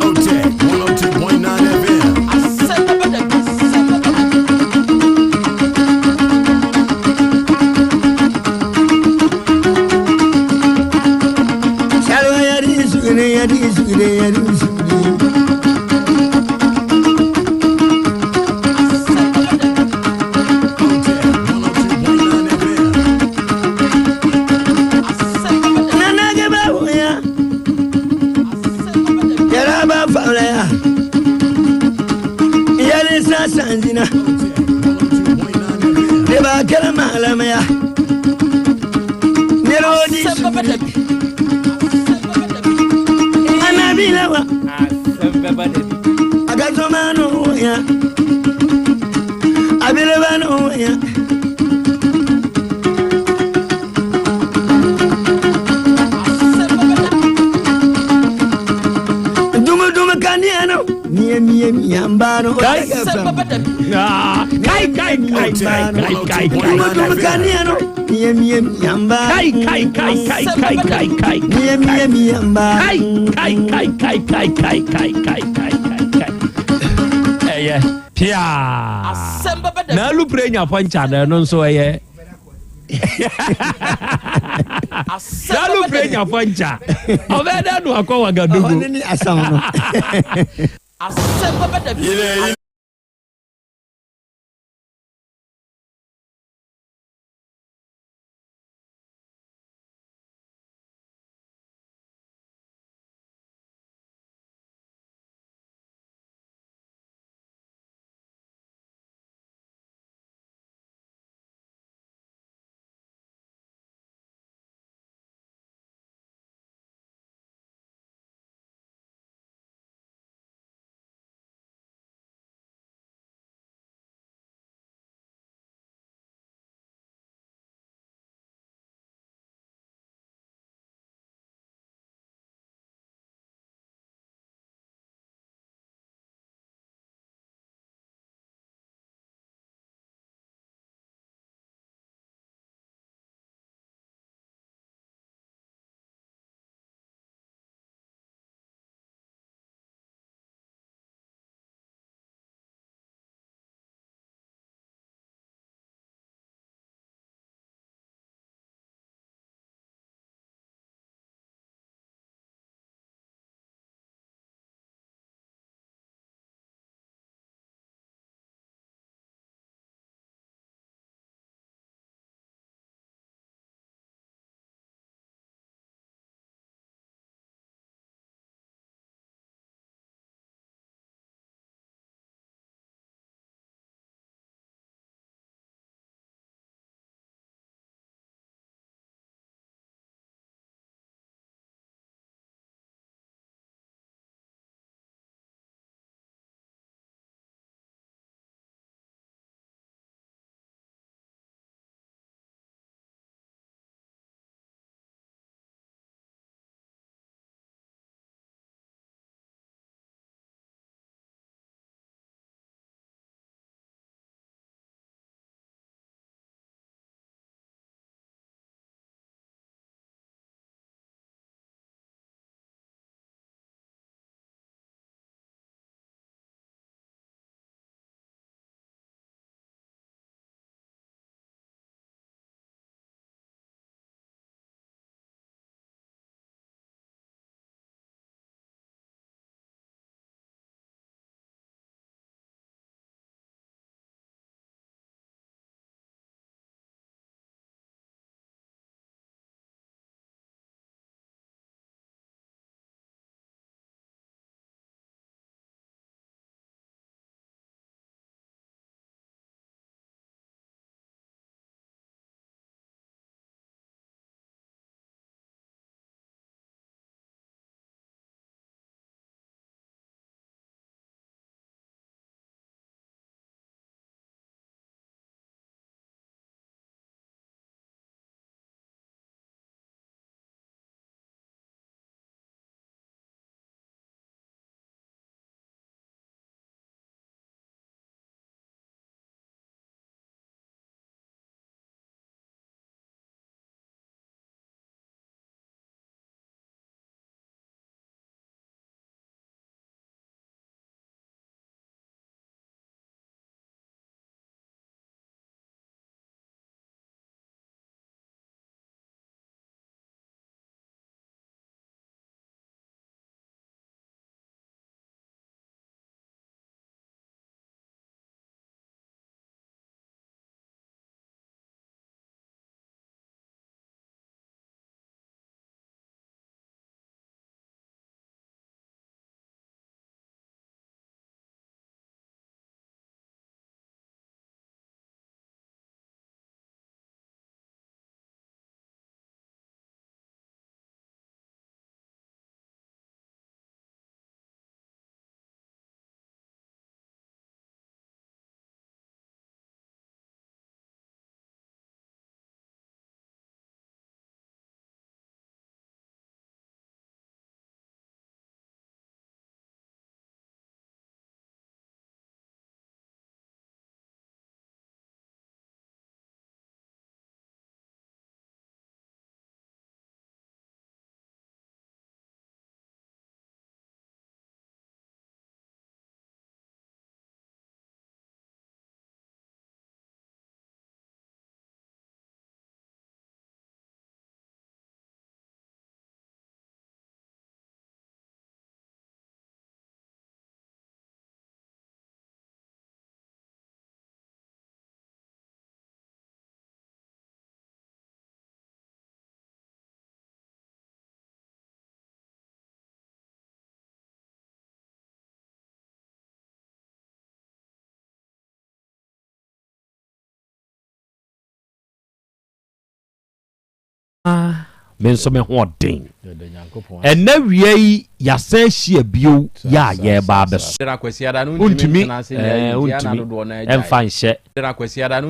Otech 102.9 FM. Asɛm bɛbɛ da bi. Asɛm bɛbɛ da bi. Salwa yari sugune yari sugune yari sugune. Nana gaba wuya. Yara ba faula ya. Yari sa sanzina. Ne ba kɛra malamaya. Ne rodi sugune. Anabila wa. Asɛm bɛba da bi. Agasoma no ya. Abileba no ya. Dumu dumu kandiano. Mie mie miambano. Kai. Ah, kai kai kai kai kai kai Dumu kai. dumu kandiano. Mie mie miambano. Kai kai kai kai kai kai kai. Mie mie miambano. Kai kai kai kai kai kai kai kai kai kai kai. Ɛyɛ pia. Asɛm bɛbɛ da bi. Na alupere nya pɔnkya na ɛno nso ɛyɛ. Asɛm Na bɛbɛ da alupere bi. nya pɔnkya. Ɔbɛyɛ dɛ no akɔ Wagadugu. Ɔne ne asam no. Asɛm bɛbɛ da bi. Me nso me ho ɔden. Ɛnnɛ awia yi yɛasan ahyia bio yɛ a yɛreba abɛso. Wontumi ɛɛ wontumi ɛmfa nhyɛ.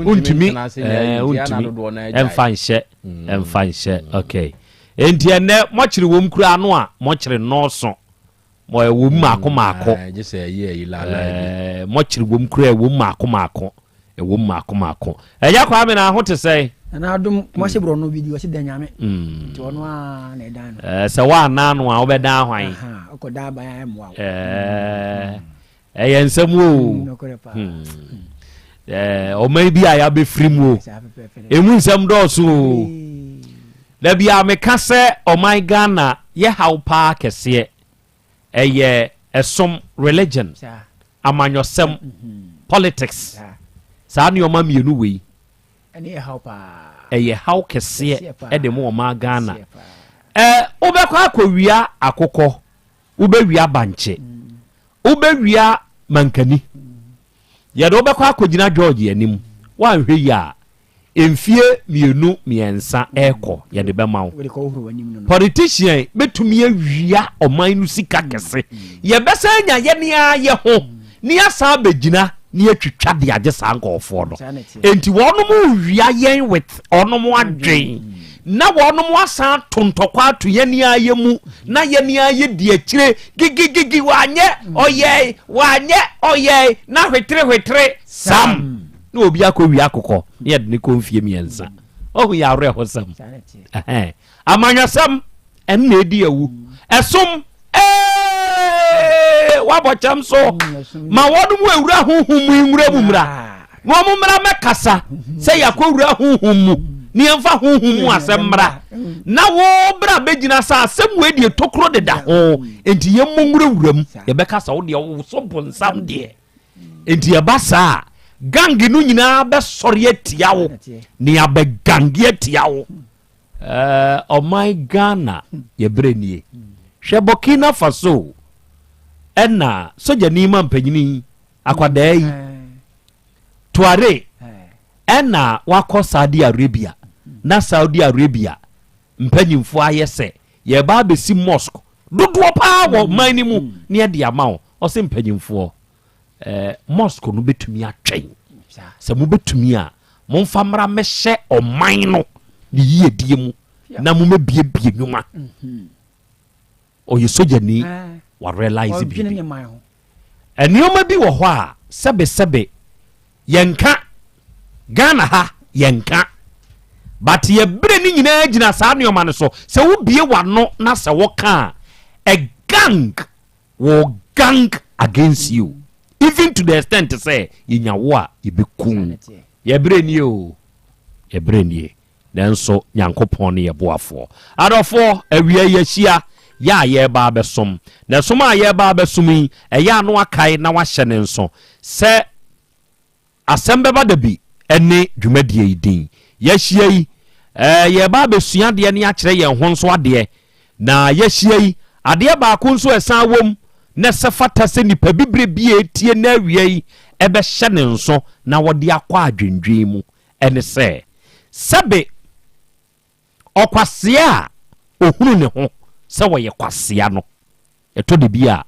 Wontumi ɛɛ wontumi ɛmfa nhyɛ ɛmfa nhyɛ okay. Enti ɛnnɛ mɔkyere wɔm koraa no a mɔkyere nnɔɔso. Mɔ ɛwɔ mu mmaako mmaako. Ɛɛ mɔkyere wɔm koraa ɛwɔ mu mmaako mmaako. Ɛwɔ mu mmaako mmaako. Ɛyɛ Kwame na ho te sɛn? Nana adom Kumasi borɔno bi di ɔsi da nyame. Nti ɔno ara na ɛdan no. Ɛɛ sɛ woannan no a wobɛdan hwan? Ɔkɔ dan aban a ɛmmoa wo. Ɛɛ ɛyɛ nsɛm o. Nokorɛ paa. Ɛɛ ɔman bi a yɛabɛfiri mu o. Emu nsɛm dɔɔso o. Da bi a meka sɛ ɔman Ghana yɛ haw paa kɛseɛ. Ɛyɛ ɛsom, religion, amanyɔsɛm, politics. Saa nneɛma mmienu wei. Ɛyɛ haw kɛseɛ de ma ɔman Ghana. Ɛ wobɛkɔ akɔwia akokɔ, wobɛwia bankye, wobɛwia mankani. Yɛde wobɛkɔ akɔgyina George anim, woanhwɛ yie a, Mfie mienu miɛnsa ɛɛkɔ yɛde bɛma wo. Politician bɛtumi awia ɔman no sika kɛse. Yɛbɛsan anya yɛne ara yɛ ho ne yɛasan abɛgyina ne yɛatwitwa de agye saa nkɔɔfoɔ no. Enti wɔnom rewia yɛn with ɔnom adwen na wɔnom asan ato ntɔkwa ato yɛne ara yɛ mu na yɛne ara yɛ di akyire gigigigi wanyɛ ɔyɛe wanyɛ ɔyɛe na hwetere hwetere sam. Na obi akɔwia akokɔ na yɛde ne kɔ mfie mmiɛnsa. Ɔhu yɛ awerɛhosɛm. Amanyɔsɛm ɛno na ɛdi awu. Ɛsom ee wabɔ kyɛm so ma wɔn mu awura honhom mu nwura mu mmra na wɔn mmra mɛkasa sɛ yɛakɔwura honhom mu ne yɛmfa honhom mu asɛm mmra na wo bra bɛgyina sɛ asɛm wei deɛ tokuro deda ho nti yɛmmɔ nwurawura mu yɛbɛkasa wo deɛ wo so bonsam deɛ. Enti ɛba saa a, gang no nyinaa bɛsɔre atia wo na yɛabɛgange atia wo. Eh, ɔman Ghana yɛbrɛ nie. Hwɛ Burkina Faso ɛna sogyani ma mpanyini akwadaa yi Tuare ɛna wakɔ Saudi Arabia na Saudi Arabia mpanyimfoɔ ayɛ sɛ yɛba abɛsi mosque dodoɔ paa wɔ man no mu ne ɛde ama wo. Ɔse mpanyimfoɔ eh, mosque no bɛtumi atwɛn. Sɛ mobɛtumi a, momfa mmra mmɛhyɛ ɔman no ne yiedie mu na momɛbiebie nnwuma. Mhm. Ɔyɛ sogyani, eh, wa realize biribi. Nneɛma bi wɔ hɔ a sɛbesɛbe yɛnka, Ghana ha yɛnka, but yɛ berɛ no nyinaa gyina saa nneɛma no so. Sɛ wobie w'ano na sɛ woka a, a gang will gang against you even to the extent sɛ yɛnya wo a yɛbɛku. Yɛ berɛ nie o, yɛ berɛ nie. Nanso Nyankopɔn ne yɛ boafoɔ. Adɔfoɔ, awia yi yɛahyia, yɛ a yɛreba abɛsom. Na ɛsom a yɛreba abɛsom yi, ɛyɛ a na wakae na wahyɛ ne nso sɛ asɛm bɛba da bi ne dwumadie yi din. Yɛahyia yi, ɛɛ, yɛreba abɛsua adeɛ ne akyerɛ yɛn ho nso adeɛ. Na yɛahyia yi, adeɛ baako nso a ɛsan wom na ɛsɛ fata sɛ nipa bibire bi a ɛretie nnɛ awia yi bɛhyɛ ne nso na wɔde akɔ adwendwen mu ne sɛ, sɛbe ɔkwasea a ɔhunu ne ho sɛ ɔyɛ kwasea no, ɛtɔ da bi a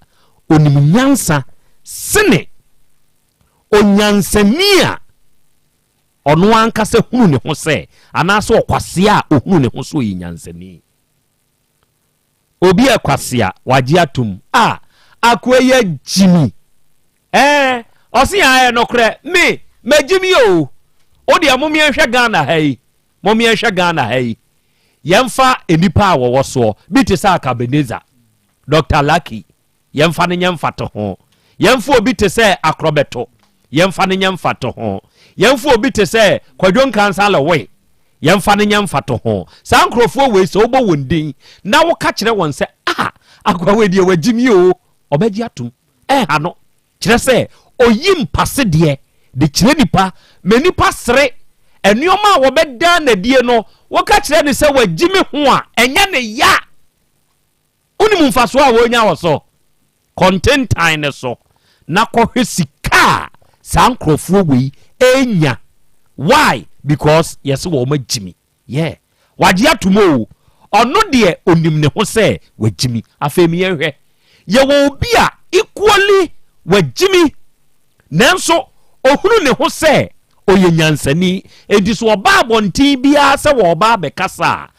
ɔnim nyansa sene onyansani a ɔno ankasa hunu ne ho sɛ, anaasɛ ɔkwasea a ɔhunu ne ho sɛ ɔyɛ nyansani. Obi yɛ kwasea, wagye atom. Ah, akoa yi agyimi. Ɛɛ, ɔse aa ɛyɛ nokorɛ, me, magyimi o. Wo deɛ momeɛnhwɛ Ghana ha yi, momeɛnhwɛ Ghana ha yi. Yɛmfa nnipa a wɔwɔ soɔ, bi te sɛ Akabenezer, Doctor Lucky, Yɛmfa no nyɛ mfatoho. Yɛmfa obi te sɛ Akorɔbɛto. Yɛmfa no nyɛ mfatoho. Yɛmfa obi te sɛ Kwadwo Nkansah Lewin. Yɛmfa no nyɛ mfatoho. Saa nkurɔfoɔ wei, sɛ wobɔ wɔn din na woka kyerɛ wɔn sɛ, Ah, akoa wei deɛ wagye mi o, ɔbɛgye atom. Ɛnha no. Kyerɛ sɛ, ɔyi mpasedeɛ de kyerɛ nnipa ma nnipa sere. Nneɛma a wɔbɛdaa no adie no, woka kyerɛ no sɛ wagye me ho a, ɛnyɛ ne ya. Wonim mfasoɔ a wɔnya wɔ so? Kɔ ntentan no so na kɔhwɛ sika a saa nkorɔfoɔ wei ɛnya. Why? Because yɛse wɔn agyimi. Yeah. Wagye atom oo, ɔno deɛ ɔnim ne ho sɛ wagyimi. Afei me yɛnhwɛ, yɛwɔ obi a equally wagyimi nanso ɔhunu ne ho sɛ ɔyɛ nyansani, enti sɛ ɔba abɔnten biara sɛ wɔreba abɛkasa a,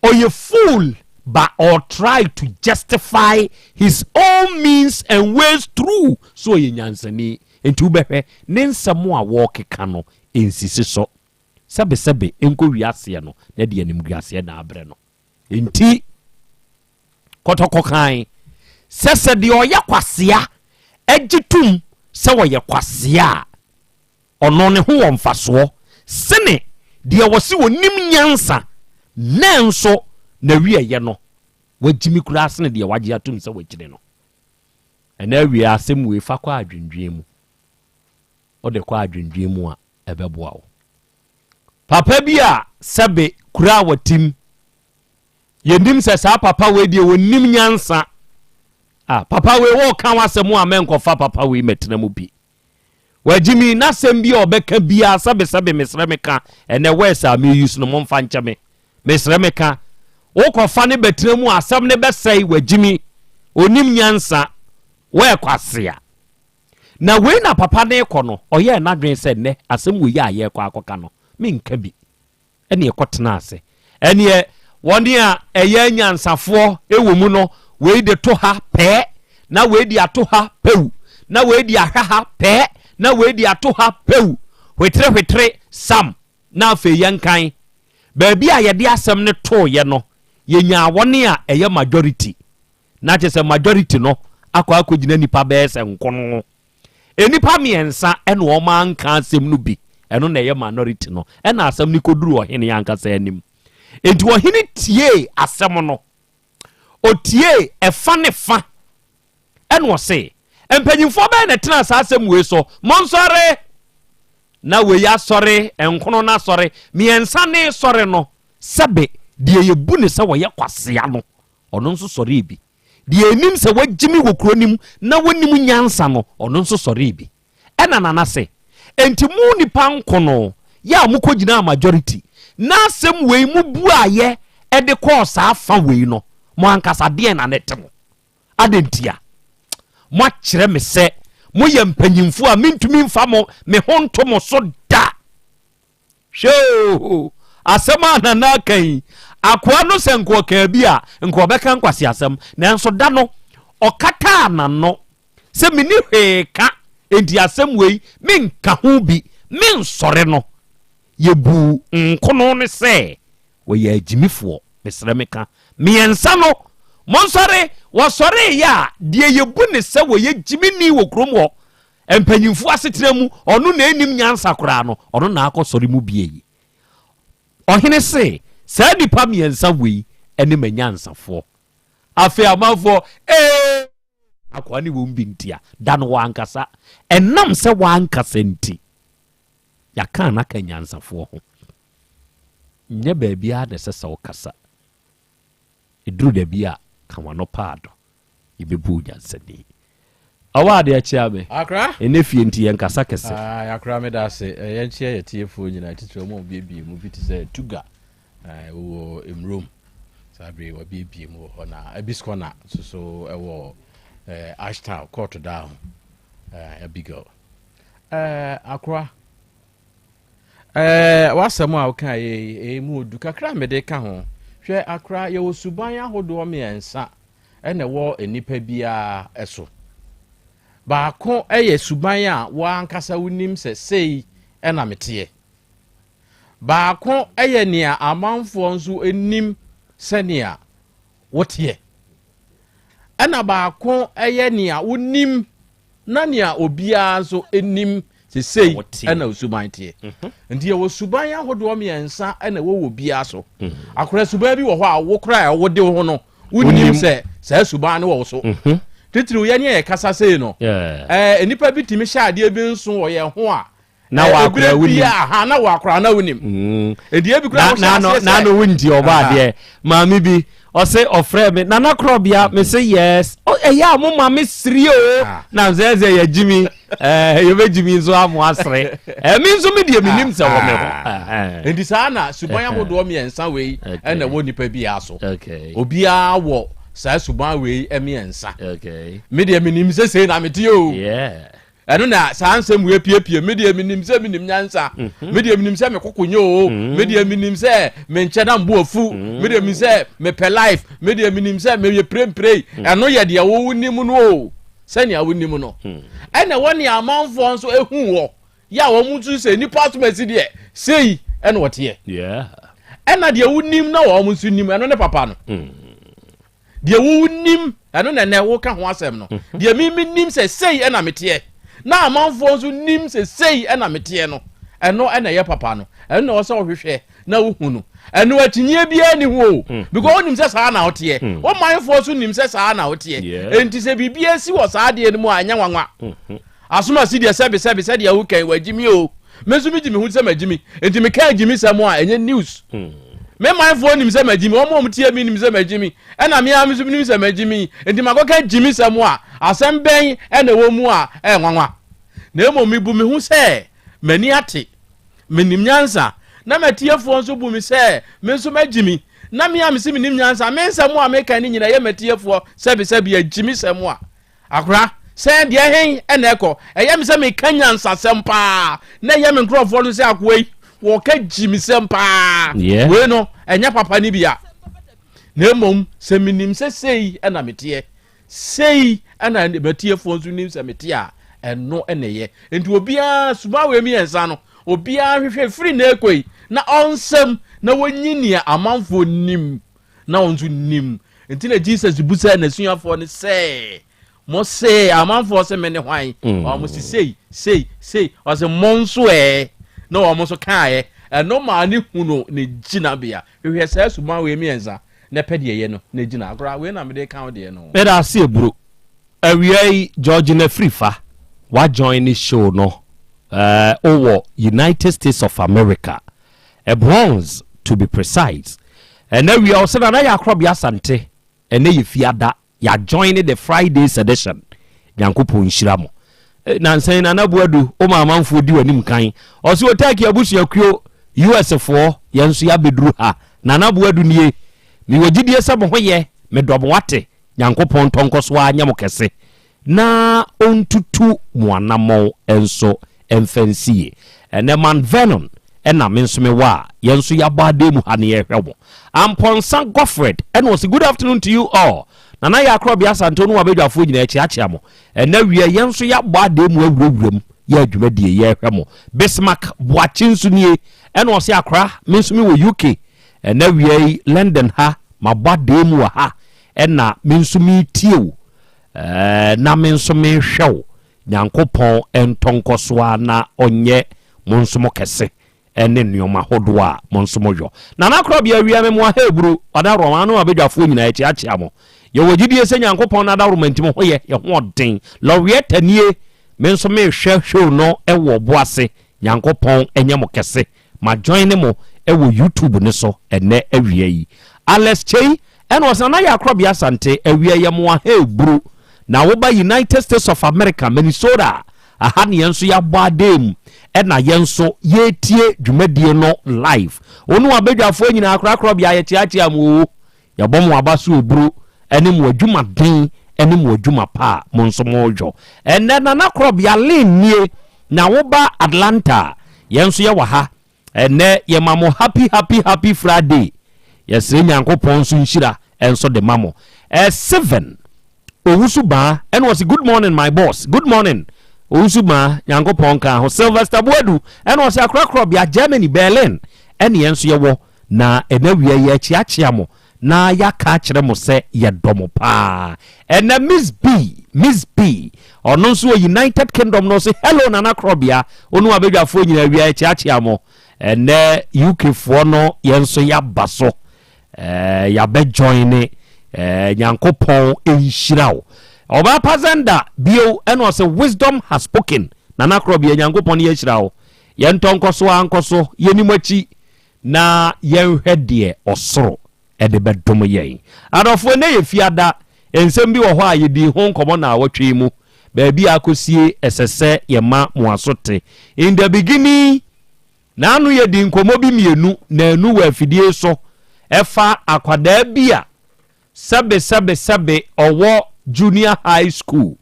ɔyɛ fool but ɔtry to justify his own means and ways through sɛ ɔyɛ nyansani. Enti wobɛhwɛ ne nsɛm a wɔrekeka no nsisi so. Sɛbesɛbe ɛnkɔ wiaseɛ no na ɛde animguaseɛ na abrɛ no. Enti Kɔtɔkɔ kae sɛ sɛ deɛ ɔyɛ kwasea gye tom sɛ ɔyɛ kwasea a, ɔno ne ho wɔ mfasoɔ sene deɛ ɔse ɔnim nyansa nanso n'awieeɛ no wagyimi koraa sene deɛ wagye atom sɛ wakyini no. Ɛnɛ awieɛ asɛm wei fa kɔ adwendwen mu. Wode kɔ adwendwen mu a, ɛbɛboa wo. Papa bi a sɛbe kura a watim, yɛnim sɛ saa papa wei deɛ wɔnim nyansa. Ah, papa wei wɔka w'asɛm a mɛnkɔfa papa wei mɛtena mu bi. Wagyimi n'asɛm bi a ɔbɛka biara sɛbe sɛbe mesrɛ meka ɛnɛ words a me use no momfa nkyɛ me. Mesrɛ meka wokɔfa ne bɛtena mu a asɛm ne bɛsɛe wagyimi onim nyansa wɔyɛ kwasea. Na wei na papa no rekɔ no, ɔyɛɛ n'adwene sɛ nnɛ asɛm wei a yɛrekɔ akɔka no, menka bi. Ɛnneɛ kɔtenaa ase. Ɛnneɛ wɔn a ɛyɛ anyansafoɔ wɔ mu no, wei de to ha pɛɛ, na wei de ato ha pɛwu, na wei de ahwɛ ha pɛɛ, na wei de ato ha pɛwu, hwetere hwetere sam. Na afei yɛnkan. Baabi a yɛde asɛm no tooeɛ no, yɛnyaa wɔn a ɛyɛ majority. Na kyerɛ sɛ majority no akɔ akɔgyina nnipa bɛyɛ sɛ nkono. Nnipa mmiɛnsa na wɔn anka asɛm no bi, ɛno na ɛyɛ minority no, ɛna asɛm no kɔduru ɔhene ankasa anim. Enti ɔhene tiee asɛm no, ɔtiee ɛfa ne fa, ɛna ɔse, mpanyimfoɔ bɛyɛ na ɛtena saa asɛm wei so, monsɔre! Na wei asɔre, nkono no asɔre, mmiɛnsa ne sɔre no, sɛbe deɛ yɛbu ne sɛ wɔyɛ kwasea no, ɔno nso sɔree bi. Deɛ ɛnim sɛ wagyimi wɔ kuro no mu na wɔnim nyansa no, ɔno nso sɔree bi. Ɛna Nana se, Enti mo nnipa nkono yɛ a mokɔgyinaa majority na asɛm wei mo buaeɛ de kɔɔ saa fa wei no, mo ankasa deɛn na na ɛte mo? Adɛn ntia? Moakyerɛ me sɛ moyɛ mpanyimfoɔ a mentumi mfa mo me ho nto mo so da. Hwɛ oo, asɛm a Nana aka yi, akoa no sɛ nka ɔkaa bi a, nka ɔbɛka nkwaseasɛm. Nanso da no, ɔkataa n'ano sɛ menni hwee ka, enti asɛm wei menka ho bi, mensɔre no. Yɛbuu nkono no sɛ wɔyɛ agyimifoɔ. Mesrɛ meka, mmiɛnsa no, monsɔre! Wɔsɔreeɛ a, deɛ yɛbu no sɛ wɔyɛ gyimini wɔ kurom hɔ Mpanyimfo asetena mu, ɔno na ennim nyansa koraa no, ɔno na akɔsɔre mu bie yi. Ɔhene se, saa nnipa mmiɛnsa wei ne m'anyansafoɔ. Afei amanfoɔ, ee! Akoa ne wɔn bi ntia, da no wankasa. Ɛnam sɛ wankasa nti, yɛaka no aka anyansafoɔ ho. Nyɛ baabiara na ɛsɛ sɛ wokasa. Ɛduru da bi a, ka w'ano paado. Yɛbɛbu wo nyansani. Ɔwɔ adeɛ kyea me. Akra. Ɛnɛ fie nti yɛnkasa kɛse. Ae Akra meda ase. Yɛnkyea yɛ tiefoɔ nyinaa titire wɔn a wɔbuebue mu bi te sɛ Tuga wɔ Mmrom saa bere yi wɔabuebue mu wɔ hɔ na Abis Corner nso so wɔ Ashtown kɔɔto daa ho Abigail. Akra w'asɛm a woka yi ɛmu odu kakra a mede ka ho. Hwɛ Akra yɛwɔ suban ahodoɔ mmiɛnsa na ɛwɔ nnipa biara so. Baako yɛ suban a wo ankasa wonim sɛ sei na meteɛ. Baako yɛ nea amanfoɔ nso nim sɛnea woteɛ. Ɛna baako yɛ nea wonim na nea obiara nso nim sɛ sei na osuban teɛ. Mhm. Nti yɛwɔ suban ahodoɔ mmiɛnsa na ɛwɔ wɔ biara so. Mhm. Akora suban bi wɔ hɔ a wo koraa a wode wo ho no wonim sɛ saa suban no wɔ wo so. Mhm. Titiriw yɛne a yɛkasa sei no, ɛɛ nnipa bi tumi hyɛ adeɛ bi nso wɔ yɛn ho a na wakora wonim aha na wakora na wonim mm. edi ebi kura wohyɛ aseɛ sɛ na no wonti ɔbɔ adeɛ maame bi. Ɔse ɔfrɛɛ me Nana Korɔbea me se yes ɛyɛ a mo ma me sere o ah. na sɛ sɛ yɛ gyimi ɛɛ yɛbɛ gyimi nso amo asere ɛɛ me nso me deɛ me nim sɛ wɔ me ho. Ah. Nti saa na suban ahodoɔ mmiɛnsa wei ɛna ɛwɔ nipa biara so obiara wɔ saa suban wei mmiɛnsa me deɛ me nim sɛ sei na me te o. Yeah. Ɛno na saa nsɛm wei apiepie. Me deɛ menim sɛ menim nyansa. Mhm. Me deɛ menim sɛ me koko nyɛ o. Mhm. Me deɛ menim sɛ menkyɛ na mbo afu. Mhm. Me deɛ menim sɛ mepɛ life. Me deɛ menim sɛ meyɛ pirempire. Ɛno yɛ deɛ wo nim no o. Sɛnea wo nim no. Ɛna ɛwɔ nea amanfoɔ nso ehu wɔ. Yɛ a wɔn nso sɛ nipa asomasi deɛ sei ɛna ɔteɛ. Ɛna deɛ wo nim na wɔn nso nim ɛno ne papa no. Deɛ wonim, ɛno na ɛnɛ woka ho asɛm no. Mhm. Deɛ me menim sɛ sei ɛna meteɛ, na amanfoɔ nso nim sɛ sei ɛna meteɛ no, ɛno ɛna ɛyɛ papa no. Ɛno na ɛwɔ sɛ wohwehwɛ na wohu no. Ɛno akyinnyeɛ biara ni ho o, mm. because wonim sɛ saa na woteɛ. Mm. Wo manfoɔ nso nim sɛ saa na woteɛ. Enti sɛ biribi asi wɔ saa adeɛ no mu a, ɛnyɛ nwanwa. Mm-hmm. Asomasi deɛ sɛbe sɛbe sɛdeɛ woka yi wagyi me o. Me nso megye me ho sɛ magyi me. Enti meka agyimisɛm a ɛnyɛ news. Me manfoɔ nim sɛ magyi me, wɔn a wɔtie me nim sɛ magyi me, ɛna me ara me nso menim sɛ magyi me. Enti makɔka gyimisɛm a asɛm bɛn na ɛwɔ mu a ɛyɛ nwanwa? Na mmom mebu me ho sɛ m'ani ate, menim nyansa, na m'atiefoɔ nso bu me sɛ me nso magyi me. Na me a mese menim nyansa, me nsɛm a meka no nyinaa ɛyɛ m'atiefoɔ sɛbesɛbe agyimisɛm a Akora, sɛ deɛ hen na ɛkɔ? Ɛyɛ me sɛ meka nyansasɛm paa, na ɛyɛ me nkurɔfoɔ no sɛ akoa yi, wɔka gyimisɛm paa. Yeah. Wei no, ɛnyɛ papa no bi a. Na mmom, sɛ menim sɛ sei na meteɛ, sei na matiefoɔ nso nim sɛ mete a, ɛno na ɛyɛ. Nti obiara, suban wei mmiɛnsa no, obiara hwehwɛ firi na ɛkɔ yi, na ɔnsɛm, na wɔnyi nea amanfoɔ nim. Na wɔn nso nim. Nti na Jesus busaa n'asuafoɔ no sɛ, Mo se amanfoɔ se mene hwan? Mm. Wɔn se sei, sei, sei. Ɔse mo nso ɛ? Na wɔn nso kaeɛ. Ɛno maa ne hunu ne gyinabea. Hwehwɛ saa suban wei mmiɛnsa na pɛ deɛ ɛyɛ no na gyina. Akora, wei na mede ka wo deɛ no. Meda ase Aburo. Awia yi Georgina Afrifa wa join ne show no eh, wɔ United States of America. Bronze to be precise. Ɛnɛ wia ɔsɛ Nana yɛ akorɔbea Asante. Ɛnɛ yɛ fiada. Yɛ join the Friday's edition. Nyankopɔn nhyira mo. Eh, nansa yi Nana Boadu, wo ma amanfoɔ di w'anim kan. Ɔsɛ Otaki abusuakuo, US foɔ, yɛn nso yɛabɛduru ha. Nana Boadu nie. Mewɔ gyidie sɛ mo ho yɛ, medɔ mo ate. Nyankopɔn ntɔ nkɔ so ara nyɛ mo kɛse. na ɔntutu mo anammɔn nso mfa nsi yie. Ɛnnɛ Mount Vernon na me nso mewɔ a yɛn nso yɛabɔ adan mu ha na yɛrehwɛ mo. Ampɔnsa Godfred ɛna ɔse good afternoon to you all. Nana Yaa Korɔbea Asante wo ne w'abadwafoɔ nyinaa yɛkyeakyea mo. Ɛnnɛ awia yɛn nso yɛabɔ adan mu awurawura mu yɛ adwumadie yɛrehwɛ mo. Bismarck Boakye nso nie ɛna ɔse akora me nso mewɔ UK ɛnnɛ awia yi London ha mabɔ adan mu wɔ ha ɛna me nso meretie wo. Ɛɛ, na me nso menhwɛ wo. Nyankopɔn ntɔ nkɔ so ara na ɔnyɛ mo nso mo kɛse ne nnoɔma hodoɔ a mo nso mo yɔ. Nana Korɔbea awia me mo ahaburu, ɔdawroma ano abadwafoɔ nyinaa yɛkyeakyea mo. Yɛwɔ gyidie sɛ Nyankopɔn n'adawroma nti mo ho yɛ, yɛ ho ɔden. Lɔrietta nie, me nso mehwɛ show no wɔ ɔbo ase. Nyankopɔn nyɛ mo kɛse. Ma joine mo wɔ YouTube no so ɛnɛ awia yi. Alex Kyei ɛna ɔse Nana Yaa Korɔbea Asante awia yɛ mo ahaeburu na woba United States of America Minnesota a aha ne yɛn nso yɛabɔ adan mu ɛna yɛn nso yɛretie dwumadie no live. Wo ne w'abadwafoɔ nyinaa Akora Korɔbea yɛkyeakyea mo oo. Yɛbɔ mo aba so oburo ne mo adwumaden ne mo adwuma pa a mo nso moreyɔ. Ɛnnɛ Nana Korɔbea Lynn nie, na woba Atlanta a, yɛn nso yɛwɔ ha. Ɛnnɛ yɛma mo happy happy happy Friday. Yɛsrɛ Nyankopɔn nso nhyira nso de ma mo. Ɛ Seven Owusu Baa ɛna ɔse good morning my boss, good morning Owusu Baa, Nyankopɔn nka ho. Sylvester Boadu ɛna ɔse Akora Korɔbea Germany Berlin ɛne yɛn nso yɛwɔ. Na ɛnɛ awia yi yɛrekyeakyea mo na yɛaka akyerɛ mo sɛ yɛdɔ mo paa. Ɛnɛ Miss B, Miss B, ɔno nso wɔ United Kingdom na ɔse hello Nana Korɔbea, wo ne w'abadwafoɔ nyinaa awia yɛkyeakyea mo. Ɛnɛ UK foɔ no yɛn nso yɛaba so, eh, yɛabɛ join eh, Nyankopɔn nhyira wo. Ɔbaa Pazenda bio ɛna ɔse wisdom has spoken. Nana Korɔbea Nyankopɔn yɛahyira wo. Yɛntɔ nkɔso ara nkɔso, yɛni mo akyi. Na yɛnhwɛ deɛ ɔsoro de bɛdom yɛn. Adɔfoɔ, ɛnnɛ yɛ Fiada. Nsɛm bi wɔ hɔ a yɛdii ho nkɔmmɔ naawɔtwe yi mu. Baabi a akɔsie ɛsɛ sɛ yɛma mo aso te. In the beginning, naano yɛdii nkɔmmɔ bi mmienu, naanu wɔ afidie so, ɛfa akwadaa bi a sɛbe sɛbe sɛbe ɔwɔ junior high school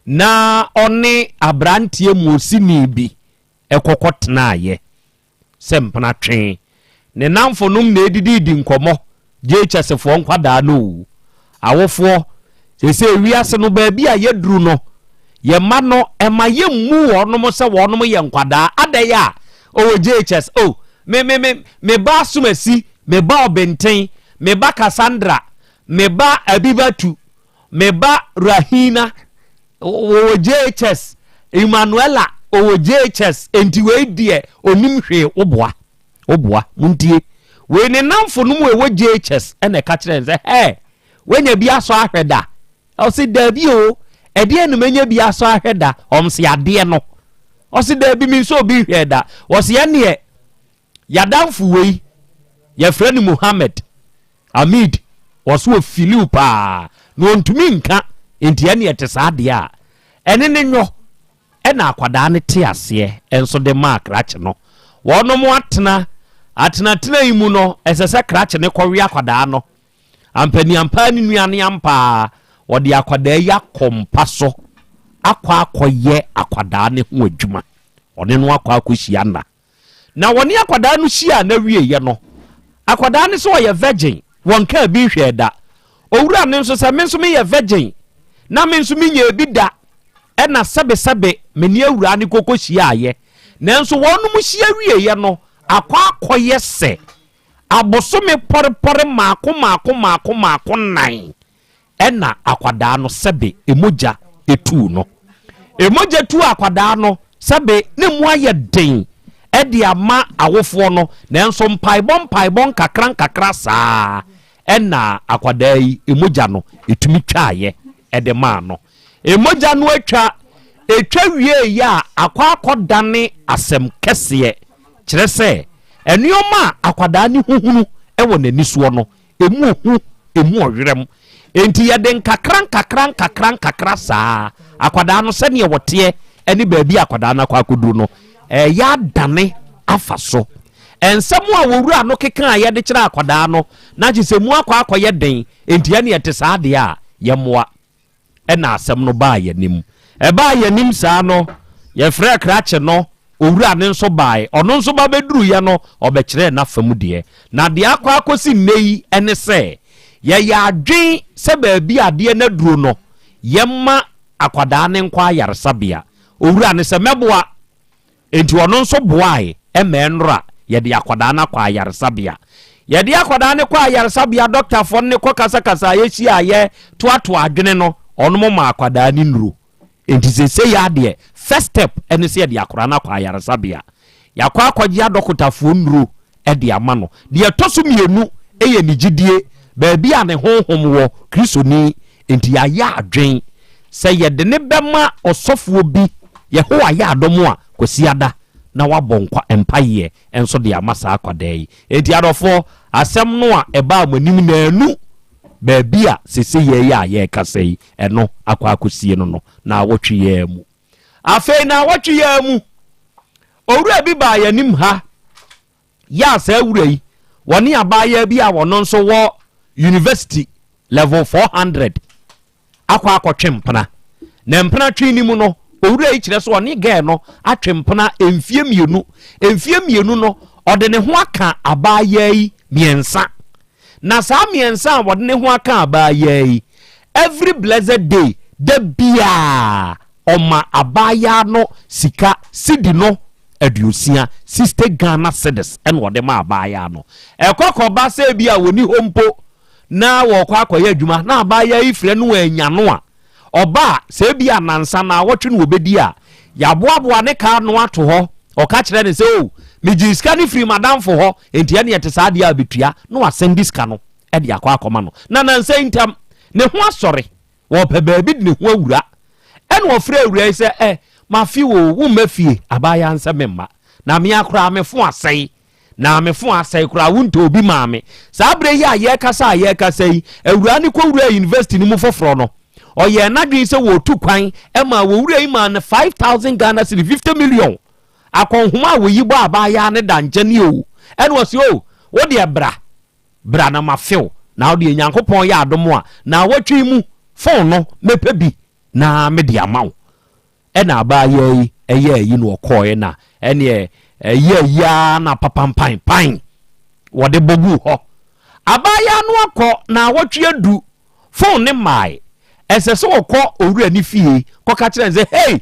na ɔne aberanteɛ muosini bi ɛkɔkɔ tenaeɛ sɛ mpena twe. Ne nnamfonom na ɛdididi nkɔmmɔ, JHS foɔ nkwadaa no o. Awofoɔ, seesei wiase no baabi a yɛduru no, yɛn mma no, ɛma yɛmmu wɔnom sɛ wɔnom yɛ nkwadaa. Adɛn a ɔwɔ JHS, o, me, me, me, me ba Asomasi, me ba Ɔbenten, me ba Cassandra, me ba Abibatu, Me ba Rahina ɔwɔ JHS, Emmanuela ɔwɔ JHS, enti wei deɛ ɔnim hwee, woboa, woboa, montie. Wei ne namfo no mu ɛwɔ JHS ɛna ɛka kyerɛ no sɛ, hɛ, woanya bi asɔ ahwɛ da? Ɔse daabi o, ɛdeɛ na manya bi asɔ ahwɛ da? Ɔm se adeɛ no. Ɔse daabi, me nso obi nhwɛɛ da. Ɔse ɛneɛ, yɛadamfo wei, yɛfrɛ no Muhammad. Amid, ɔse ɔfiliw paa na ɔntumi nka nti ɛne ɛte saa deɛ a, ɛne ne nyɔ. Ɛna akwadaa no te aseɛ nso de maa krakye no. Wɔnom atena atenatena yi mu no, ɛsɛ sɛ krakye no kɔwe akwadaa no. Ampaniampaa ne nua no ampaa, wɔde akwadaa yi akɔ mpa so akɔ akɔyɛ akwadaa no ho adwuma. Ɔne no akɔ akɔhyia nna. Na wɔne akwadaa no hyiaa n'awieeɛ no, akwadaa no sɛ ɔyɛ virgin, wɔnkaa bi nhwɛɛ da. Owura no nso sɛ me nso meyɛ virgin, na me nso menyɛɛ bi da, ɛna sɛbesɛbe me ne awuraa no kɔkɔ hyiaeɛ. Nanso wɔnom hyia wieeɛ no, akɔ akɔyɛ sɛ abosome pɔrepɔre maako maako maako maako nan. Ɛna akwadaa no sɛbe emogya tuu no. Emogya tuu akwadaa no sɛbe ne mu ayɛ den de ama awofoɔ no, nanso mpaebɔ mpaebɔ nkakra nkakra saa ɛna akwadaa yi emogya no etumi twaeɛ de maa no. Emogya no atwa, etwa wieeɛ a akɔ akɔdane asɛm kɛseɛ, kyerɛ sɛ nneɛma a akwadaa no huhunu wɔ n'ani soɔ no Emu ohu, emu ɔwerɛm. Enti yɛde nkakra nkakra nkakra nkakra saa akwadaa no sɛdeɛ wɔteɛ ne baabi a akwadaa no akɔ akɔduru no, ɛyɛ adane afa so. Nsɛm a wɔwura no keka a yɛde kyerɛ akwadaa no, na kyerɛ sɛ mu akɔ akɔyɛ den, enti ɛne ɛte saa deɛ a, yɛmmoa. Ɛna asɛm no baa yɛn anim. Ɛbaa yɛn anim saa no, yɛfrɛɛ krakye no, owura no nso baeɛ. Ɔno nso ba bɛduruiɛ no, ɔbɛkyerɛɛ n'afa mu deɛ. Na deɛ akɔ akɔsi nnɛ yi ne sɛ, yɛyɛ adwene sɛ baabi a adeɛ no aduro no, yɛmma akwadaa no nkɔ ayaresabea. Owura no sɛ, Mɛboa. Enti ɔno nso boae ma ɛnnora yɛde akwadaa no akɔ ayaresabea. Yɛde akwadaa no kɔɔ ayaresabea, dɔktafoɔ no ne kɔkasakasa a yɛhyiaa yɛtoatoa adwene no, ɔnom maa akwadaa no nnuro. Enti seesei ara deɛ, first step ne sɛ yɛde akwadaa no akɔ ayaresabea. Yɛakɔ akɔgye adɔkotafoɔ nnuro de ama no. Deɛ ɛtɔ so mmienu yɛ ne gyidie, baabi a ne honhom wɔ, Kristoni. Enti yɛayɛ adwen sɛ yɛde no bɛma ɔsɔfoɔ bi, Yehowa yɛ adom a, Kwasiada, na wabɔ nkwa mpaeɛ nso de ama saa akwadaa yi. Enti adɔfoɔ, asɛm no a ɛbaa mo anim naanu, baabi a seesei yi a yɛrekasa yi, ɛno akɔ akɔsie no no, naawɔtwe yi ara mu. Afei naawɔtwe yi ara mu, owura bi baa yɛn anim ha, yɛ a saa wura yi, wɔne abaayewa bi a wɔno nso wɔ university level 400 akɔ akɔtwe mpena. Na mpena twe no mu no, owura yi kyerɛ sɛ ɔne gɛɛ no atwe mpena mfie mmienu. Mfie mmienu no, ɔde ne ho aka abaayewa yi mmiɛnsa. Na saa mmiɛnsa a wɔde ne ho aka abaayewa yi, every blessed day, da biara ɔma abaayewa no sika sidi no aduosia, 60 Ghana cedis, ɛna ɔde ma abaayewa no. Ɛkɔ kɔba sɛ ebi a wɔni hɔ mpo na wɔkɔ akɔyɛ adwuma na abaayewa yi frɛ no annya no a, Ɔba a, sɛ ebia nnansa, naawɔtwe na wɔbɛdi a, yɛaboaboa ne ka ano ato hɔ. Ɔka kyerɛ no sɛ, O, megyee sika no firii m'adamfo hɔ, enti ɛnneɛ ɛte saa deɛ a bɛtua, na wasɛnde sika no de akɔ akɔma no. Na nnansa yi ntam, ne ho asɔre, ɔrepɛ baabi de ne ho awura. Ɛnna ɔfrɛɛ awuraa yi sɛ, Ɛ, mafe wo o, womma fie? Abaayewa no sɛ, Memma. Na me ara koraa, me fon asɛe. Na me fon asɛe koraa, wontɔ obi maa me. Saa berɛ yi a yɛrekasa a yɛrekasa yi, awuraa no kɔwuraa university no mu foforɔ no, ɔyɛɛ n'adwene sɛ wɔretu kwan ma wɔwura yi maa no 5000 Ghana cedi, 50 million. Akɔnhoma a wɔyi bɔ abaayaa no da nkyɛn o. Ɛna ɔse o, wo deɛ bra, bra na mafe wo. Na wo deɛ Nyankopɔn yɛ adom a, naawɔtwe yi mu fon no mɛpɛ bi na mede ama wo. Ɛna abaayaa yi ɛyɛɛ ayi na ɔkɔɔɛ na ɛneɛ ɛyɛ ayi ara na papampan pan wɔde bɔ guu hɔ. Abaayaa no akɔ naawɔtwe adu phone ne maae. Ɛsɛ sɛ ɔkɔ owura ne fie kɔka kyerɛ no sɛ hey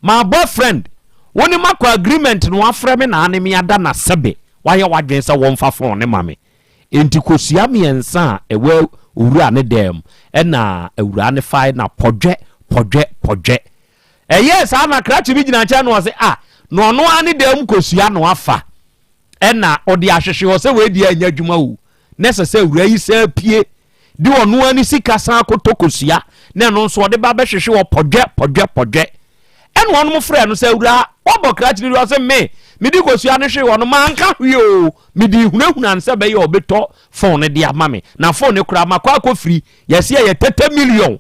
my boyfriend wo ne makɔ agreement na wafrɛ me na ane me ada na sɛbe wayɛ wadwene sɛ wɔmfa phone ne ma me. Enti kosua mmiɛnsa a ɛwɔ owura no dan mu na awuraa no fae na pɔdwɛ, pɔdwɛ, pɔdwɛ. Ɛyɛɛ saa na krakye bi gyina nkyɛn na ɔse, ah, na ɔno ara ne dan mu kosua na wafa ɛna ɔde ahwehwe hɔ sɛ wei deɛ ɛnyɛ adwuma o. Na ɛsɛ sɛ awuraa yi san pue de ɔno ara ne sika san akɔtɔ kosua na ɛno nso ɔde ba bɛhwehwe hɔ pɔdwɛ, pɔdwɛ, pɔdwɛ. Ɛna wɔnom frɛɛ no sɛ, Awuraa, woabɔ krakye no dua? Ɔse, Me, mede kosua no hwee hɔ no, manka hwee o, mede hunahuna no sɛ ɛbɛyɛ a ɔbɛtɔ fon no de ama me. Na fon no koraa, makɔ akɔfiri, yɛse ɛyɛ 30 million,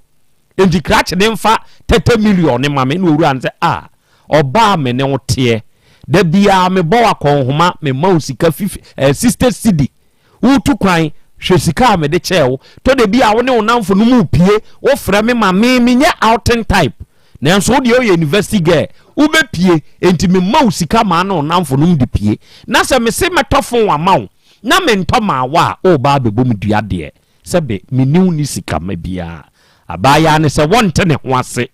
enti krakye no mfa 30 million no ma me. Ɛna owura no sɛ, Ah, ɔbaa me ne wo teɛ, da biara mebɔ wo akɔnhoma, mema wo sika 60 cedi, Woretu kwan, hwɛ sika a mede kyɛɛ wo. Tɔ da bi a wo ne wo nnamfonom repue, wofrɛ me ma me, menyɛ outing type. Nanso wo deɛ woyɛ university girl, wobɛpue, enti mema wo sika ma ne wo nnamfonom de pue. Na sɛ mese mɛtɔ phone ama wo na mentɔ maa wo a, woreba abɛbɔ me dua deɛ. Sɛbe, menni wo ne sika ma biara. Abaayaa no sɛ wɔnte ne ho ase.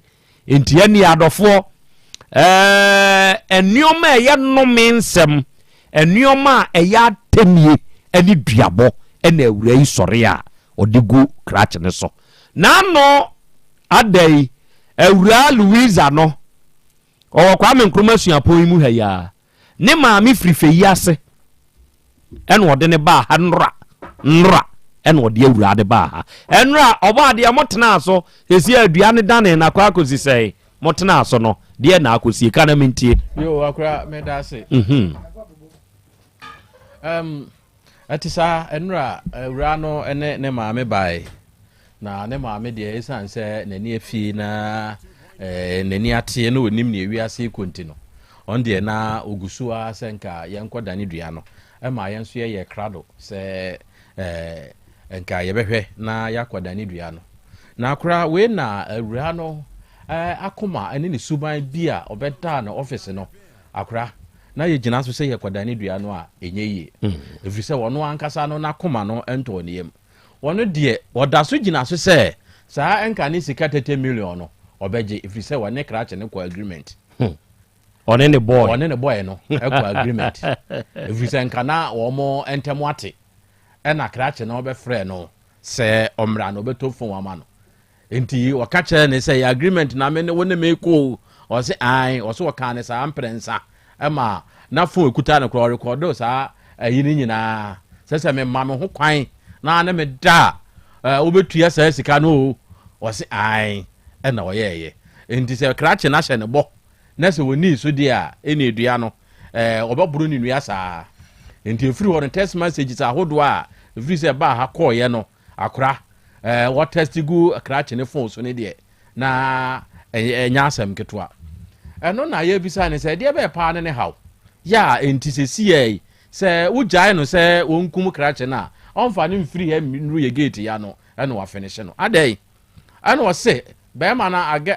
Enti ɛnneɛ adɔfoɔ, ɛɛ nneɛma a ɛyɛ nnome nsɛm, nneɛma a ɛyɛ atɛnie ne duabɔ ɛna awura yi sɔre a ɔde gu krakye no so. N'ano ada yi, awuraa Louisa no, ɔwɔ Kwame Nkrumah suapɔn yi mu ha yi ara. Ne maame firi fɛ yi ase ɛna ɔde ne baa ha nnora nnora ɛna ɔde awuraa de baa ha ɛnora ɔbɔ adeɛ mo tenaa so sɛsi adua ne dane na akɔ akɔsi sɛe mo tenaa so no deɛ na akɔsie ka na mentie. Yo akora meda ase. Mm -hmm. Ɛte saa, nnora awuraa no ne ne maame bae. Na ne maame deɛ, ɛsiane sɛ n'ani afi na eh, n'ani ateɛ na ɔnim nea wiase rekɔ nti no, ɔno deɛ na ɔgu so ara sɛ nka yɛnkɔdane dua no. Ɛma yɛn nso yɛyɛ krado sɛ eh, nka yɛbɛhwɛ na yɛakɔdane dua no. Na koraa wei na awuraa no eh, akoma ne ne suban bi a ɔbɛdaa no ɔfese no Akora, na yɛgyina so sɛ yɛkɔdane dua no a, ɛnyɛ yie. Ɛfiri sɛ ɔno ankasa no n'akoma no ntɔɔ ne yam. Ɔno deɛ, ɔda so gyina so sɛ saa nka ne sika 30 million no, ɔbɛgye, ɛfiri sɛ ɔne krakye no kɔ agreement. Ɔne ne boy. Ɔne ne boy no kɔ agreement. Ɛfiri sɛ nka na wɔn ntam ate. Ɛna krakye no bɛfrɛɛ no sɛ ɔmmra na ɔbɛtɔ phone ama no. Enti ɔka kyerɛɛ no sɛ, Yɛ agreement na me ne wo ne me kɔ o. Ɔse ae, ɔse ɔkaa no saa mprɛnsa ma na phone ekuta no koraa ɔrekɔdo saa ayi no nyinaa sɛ sɛ mema me ho kwan na ne me da a wobɛtua saa sika no o. Ɔse ae, ɛna ɔyɛɛyɛ. Enti sɛ krakye no ahyɛ no bɔ na sɛ ɔnii so deɛ a, ɛne dua no ɔbɛboro ne nua saa. Enti ɛfiri hɔ no text messages ahodoɔ a ɛfiri sɛ ɛbaa ha kɔɔyɛ no Akora, eh, wɔ test gu krakye ne phone so ne deɛ, na ɛnyɛ asɛm ketewa. Ɛno na yɛbisa ne sɛ, ɛdeɛ bɛɛ paa ne ne haw? Yɛ a, enti sɛsiɛ yi, sɛ wogyae no sɛ wɔnkum krakye no a, ɔmfa no mfiri ha nnuru yɛ gate yi ano ɛna wafinishe no. Adɛn? Ɛna ɔse, bɛrima no agɛ,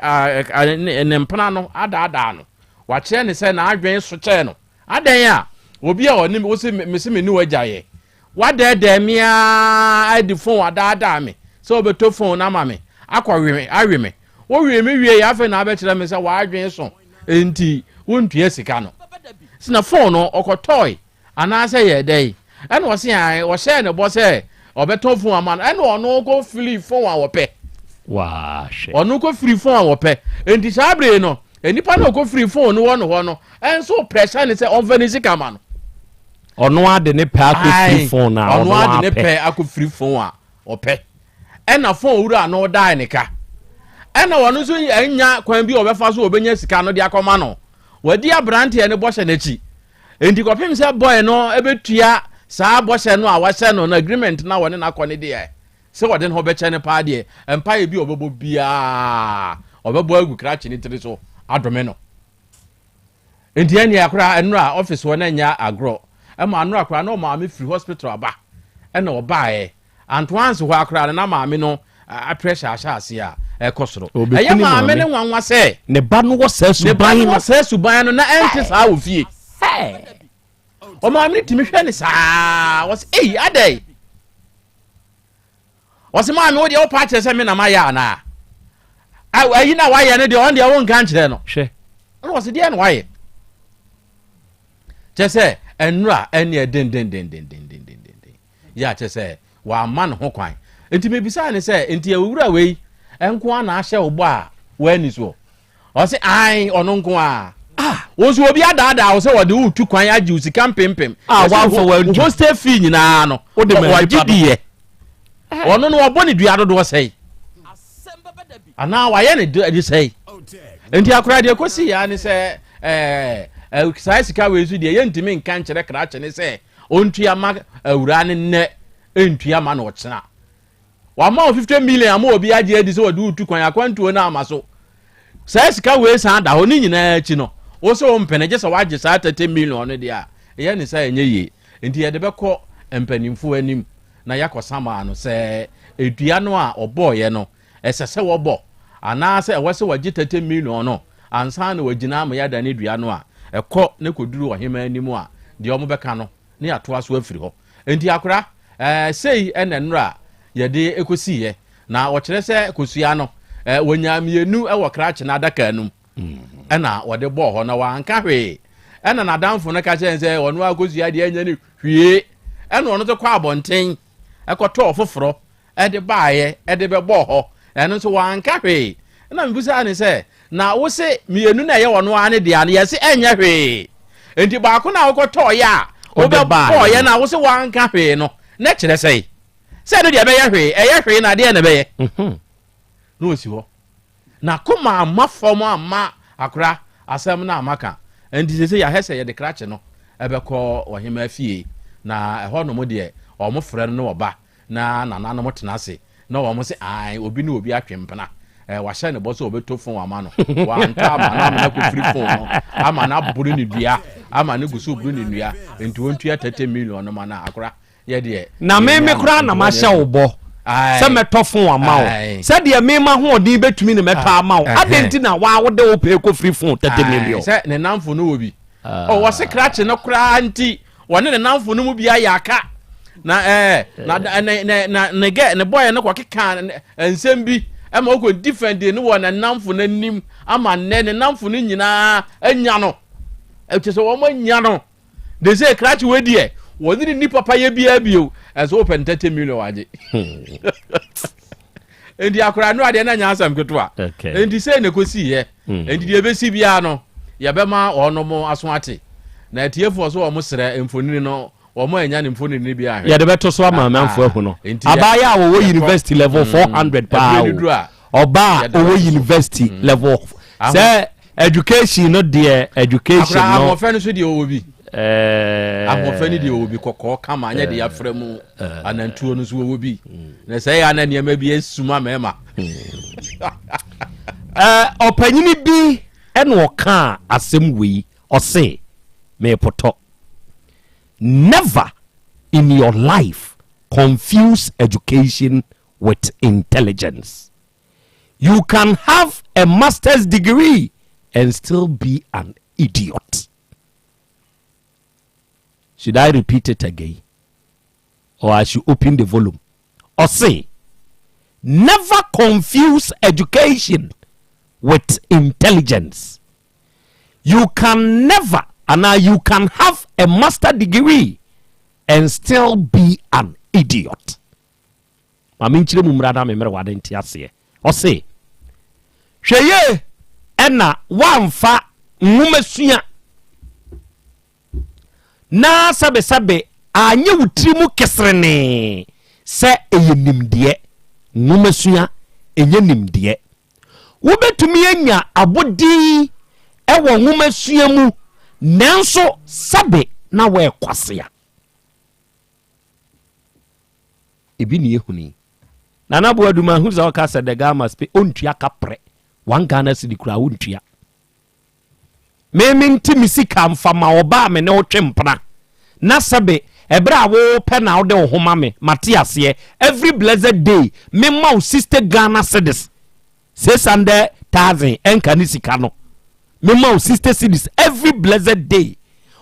a, ne, ne mpena no adaadaa no. Wakyerɛ ne sɛ n'adwene so kyɛɛ no. Adɛn a, obi a ɔne, wo se, mese me ne w'agya yɛ, Wadɛɛdɛɛ me ara de fon adaadaa me sɛ ɔbɛtɔ fon no ama me akɔwe me awe me. Wowee me wiei afei na abɛkyerɛ me sɛ w'adwene so nti wontua sika no. Sɛ na fon no ɔkɔtɔe anaasɛ yɛɛ dɛn? Ɛna ɔse ae, ɔhyɛɛ ne bɔ sɛ ɔbɛtɔ fon ama no ɛna ɔno kɔ firi fon a ɔpɛ. Wahwɛ. Ɔno kɔ firi fon a ɔpɛ. Enti saa bere no, nnipa no ɔkɔ firi fon no wɔ no hɔ no nso pressure ne sɛ ɔmfa ne sika ma no. Ɔno ara de ne pɛ akɔfiri fon a ɔno ara de ne pɛ akɔfiri fon a ɔpɛ. Ɛna fon wura no dae ne ka. Ɛna ɔno nso anya kwan bi a ɔbɛfa so ɔbɛnya sika no de akɔma no. Wadi aberanteɛ no bɔhyɛ n'akyi. Enti kɔpem sɛ boy no bɛtua saa bɔhyɛ no a wahyɛ no no agreement no a wɔne no akɔ no deɛ, sɛ wɔde ne ho bɛkyɛ no paa deɛ, mpaeɛ bi a ɔbɛbɔ biara ɔbɛbɔ agu krakye no tiri so adome no. Enti ɛnneɛ koraa ɛnora office hɔ na ɛnyɛ agorɔ. Ɛma anora koraa na ɔmaame firi hospital aba ɛna ɔbaeɛ. Antoanse hɔ ara koraa no na maame no pressure ahyɛ ase a ɛkɔ soro. Ɛyɛ maame no nwanwa sɛ ne ba no wɔ saa ne ba suban no no. wɔ saa suban no na ɛnte saa wɔ fie. Ɔmaame no tumi hwɛ ne saa wɔsɛ ei adɛn wɔsɛ maame wo deɛ wopɛ akyerɛ sɛ me na mayɛ anaa ayi na wayɛ no deɛ ɔno deɛ wonka nkyerɛ no hwɛ ɛna wɔsɛ deɛ na wayɛ kyɛ sɛ ɛnora ɛneɛ dendendendendendenden Yɛ a kyerɛ sɛ wamma ne ho kwan. Enti mebisaa no sɛ, Enti owura wei nko ara na ahyɛ wo bɔ a woanni soɔ? Ɔse, Ae, ɔno nko ara. Ah! Wo nso obi adaadaa wo sɛ wɔde wo retu kwan agye wo sika mpempem. Ah, Yɛse woamfa wo wantu. wo hostel fee nyinaa no, Wode maa wagye nipa no. diiɛ. Ɔno no wɔbɔ ne dua dodoɔ sɛe? Anaa wayɛ ne de sɛe? Enti akora deɛ ɛkɔsii ara ne sɛ ɛɛ, saa sika wei nso deɛ yɛntumi nka nkyerɛ krakye ne sɛ Ɔntua ma awuraa no nnɛ, ɛntua ma no ɔkyena. Wama wo 50 million ama obi agye adi sɛ wɔde wotu kwan, akwantuo no ama so. Saa sika wei san da hɔ, ne nyinaa akyi no, wo sɛ wompene gye sɛ woagye saa 30 million no deɛ a, ɛyɛ ne sɛ ɛnyɛ yie. Nti yɛde bɛkɔ mpanimfoɔ anim na yɛakɔ samaa no sɛ dua no a ɔbɔeɛ no, ɛsɛ sɛ wɔbɔ anaasɛ ɛwɔ sɛ wɔgye 30 million no ansa na wɔagyina ama yɛadane dua no a, ɛkɔ na ɛkɔduru ɔhemaa anim a, deɛ wɔbɛka no na yɛatoa so afiri hɔ. Enti akora, ɛɛ, sei na nnora a yɛde kɔsiiɛ. Na wɔkyerɛ sɛ kosua no, ɛɛ, wɔnyaa mmienu wɔ krakye no adaka no mu, ɛna wɔde bɔɔ hɔ, na wɔanka hwee. Ɛna n'adamfo no ka kyerɛɛ no sɛ ɔno ara kosua deɛ ɛnyɛ no hwee. Ɛna ɔno nso kɔ abɔnten ɛkɔtɔɔ foforɔ de baeɛ de bɛbɔɔ hɔ, ɛno nso wanka hwee. Ɛna mebisaa no sɛ, na wo se mmienu na ɛyɛ ɔno ara ne dea no, yɛse ɛnyɛ hwee. Enti baako no a wokɔtɔɔeɛ a wobɛbɔɔeɛ no a wo se wanka hwee no, na kyerɛ sɛn? Sɛ ɛno deɛ ɛbɛyɛ hwee, ɛyɛ hwee na adeɛ na ɛbɛyɛ. Mhm. Na ɔsi hɔ. N'akoma amma fam amma akora asɛm no a maka. Enti seesei yɛahwɛ sɛ yɛde krakye no bɛkɔ ɔhemmaa fie, na ɛhɔnom deɛ wɔfrɛ no na ɔba. Na nananom tena ase na wɔn se ae obi ne obi atwe mpena eh, wahyɛ ne bɔ sɛ ɔbɛtɔ fon ama no wantɔ ama no ama no akɔfiri fon no ama no aboro ne dua ama no gu so boro ne nnua nti wɔntua 30 million no ma no akora yɛ deɛ na me me koraa na mahyɛ wo bɔ sɛ mɛtɔ fon ama wo sɛdeɛ me ma hoɔden bɛtumi ne mɛtɔ ama wo adɛn nti na waa wode wo pɛ kɔfiri fon 30 million sɛ ne namfo no wɔ bi ɔwɔ se krakye no koraa nti Wɔne ne nnamfo no mu bi ayɛ aka na ɛɛ na ne ne na ne gɛ ne bɔyɛ no kɔkeka nsɛm bi ɛma ɔkɔ defend no wɔ ne nnamfo no anim ama nnɛ ne nnamfo no nyinaa anya no ɛkyɛ sɛ wɔn anya no de sɛ krakye wɔ deɛ wɔde ne ni papa yɛ biara bio ɛnso wopɛ no 30 million wagye nti akora no adeɛ na nya asɛm ketewa nti sɛ na ɛkɔsi yɛ hmm. nti deɛ ɛbɛsi biara no yɛbɛma wɔnom aso ate na atiefoɔ so wɔn srɛ mfonini no wɔn anya ne mfonini no bi ahwɛ yɛde bɛto so ama amanfoɔ ahu no abaayɛ a wɔwɔ university level 400 hmm. paa o ɔbaa a ɔwɔ university hmm. level sɛ Education no deɛ education no. Akora ahoɔfɛ no so deɛ ɔwɔ bi. Eh. Ahoɔfɛ no deɛ ɔwɔ bi kɔkɔɔ kama anyɛ deɛ afra mu eh. anantuo no so ɔwɔ bi. Hmm. Na sɛ yɛ ana nneɛma bi esuma mɛɛma. Eh, ɔpanyini bi ɛna ɔkaa asɛm wei ɔse meepotɔ never in your life confuse education with intelligence. You can have a master's degree and still be an idiot. Should I repeat it again? Or I should open the volume? Or say, never confuse education with intelligence. You can never, and now you can have a master degree and still be an idiot. Ma menkyerɛ mu mmra na me mmerewade nte aseɛ. Ɔse, Hwɛ yie ɛna woamfa nwomasua na sɛbesɛbe anyɛ wo tiri mu keserenee sɛ ɛyɛ nimdeɛ. Nwomasua ɛnyɛ nimdeɛ. Wobɛtumi anya abodin wɔ nwomasua mu. Nanso sɛbe na wɔyɛ kwasea. Ebi ne yɛhunu yi. Nana Boadu mahu sɛ ɔka sɛ the guy must pay ɔntua kaprɛ one Ghana cedi koraa wontua. Me mente me sika mfa ma ɔbaa me ne wo twe mpena na sɛbe ɛberɛ a wopɛ na wode wo ho ma me mate aseɛ every blessed day me ma wo 60 Ghana cedis 600,000 ɛnka ne sika no me ma wo 60 cedis every blessed day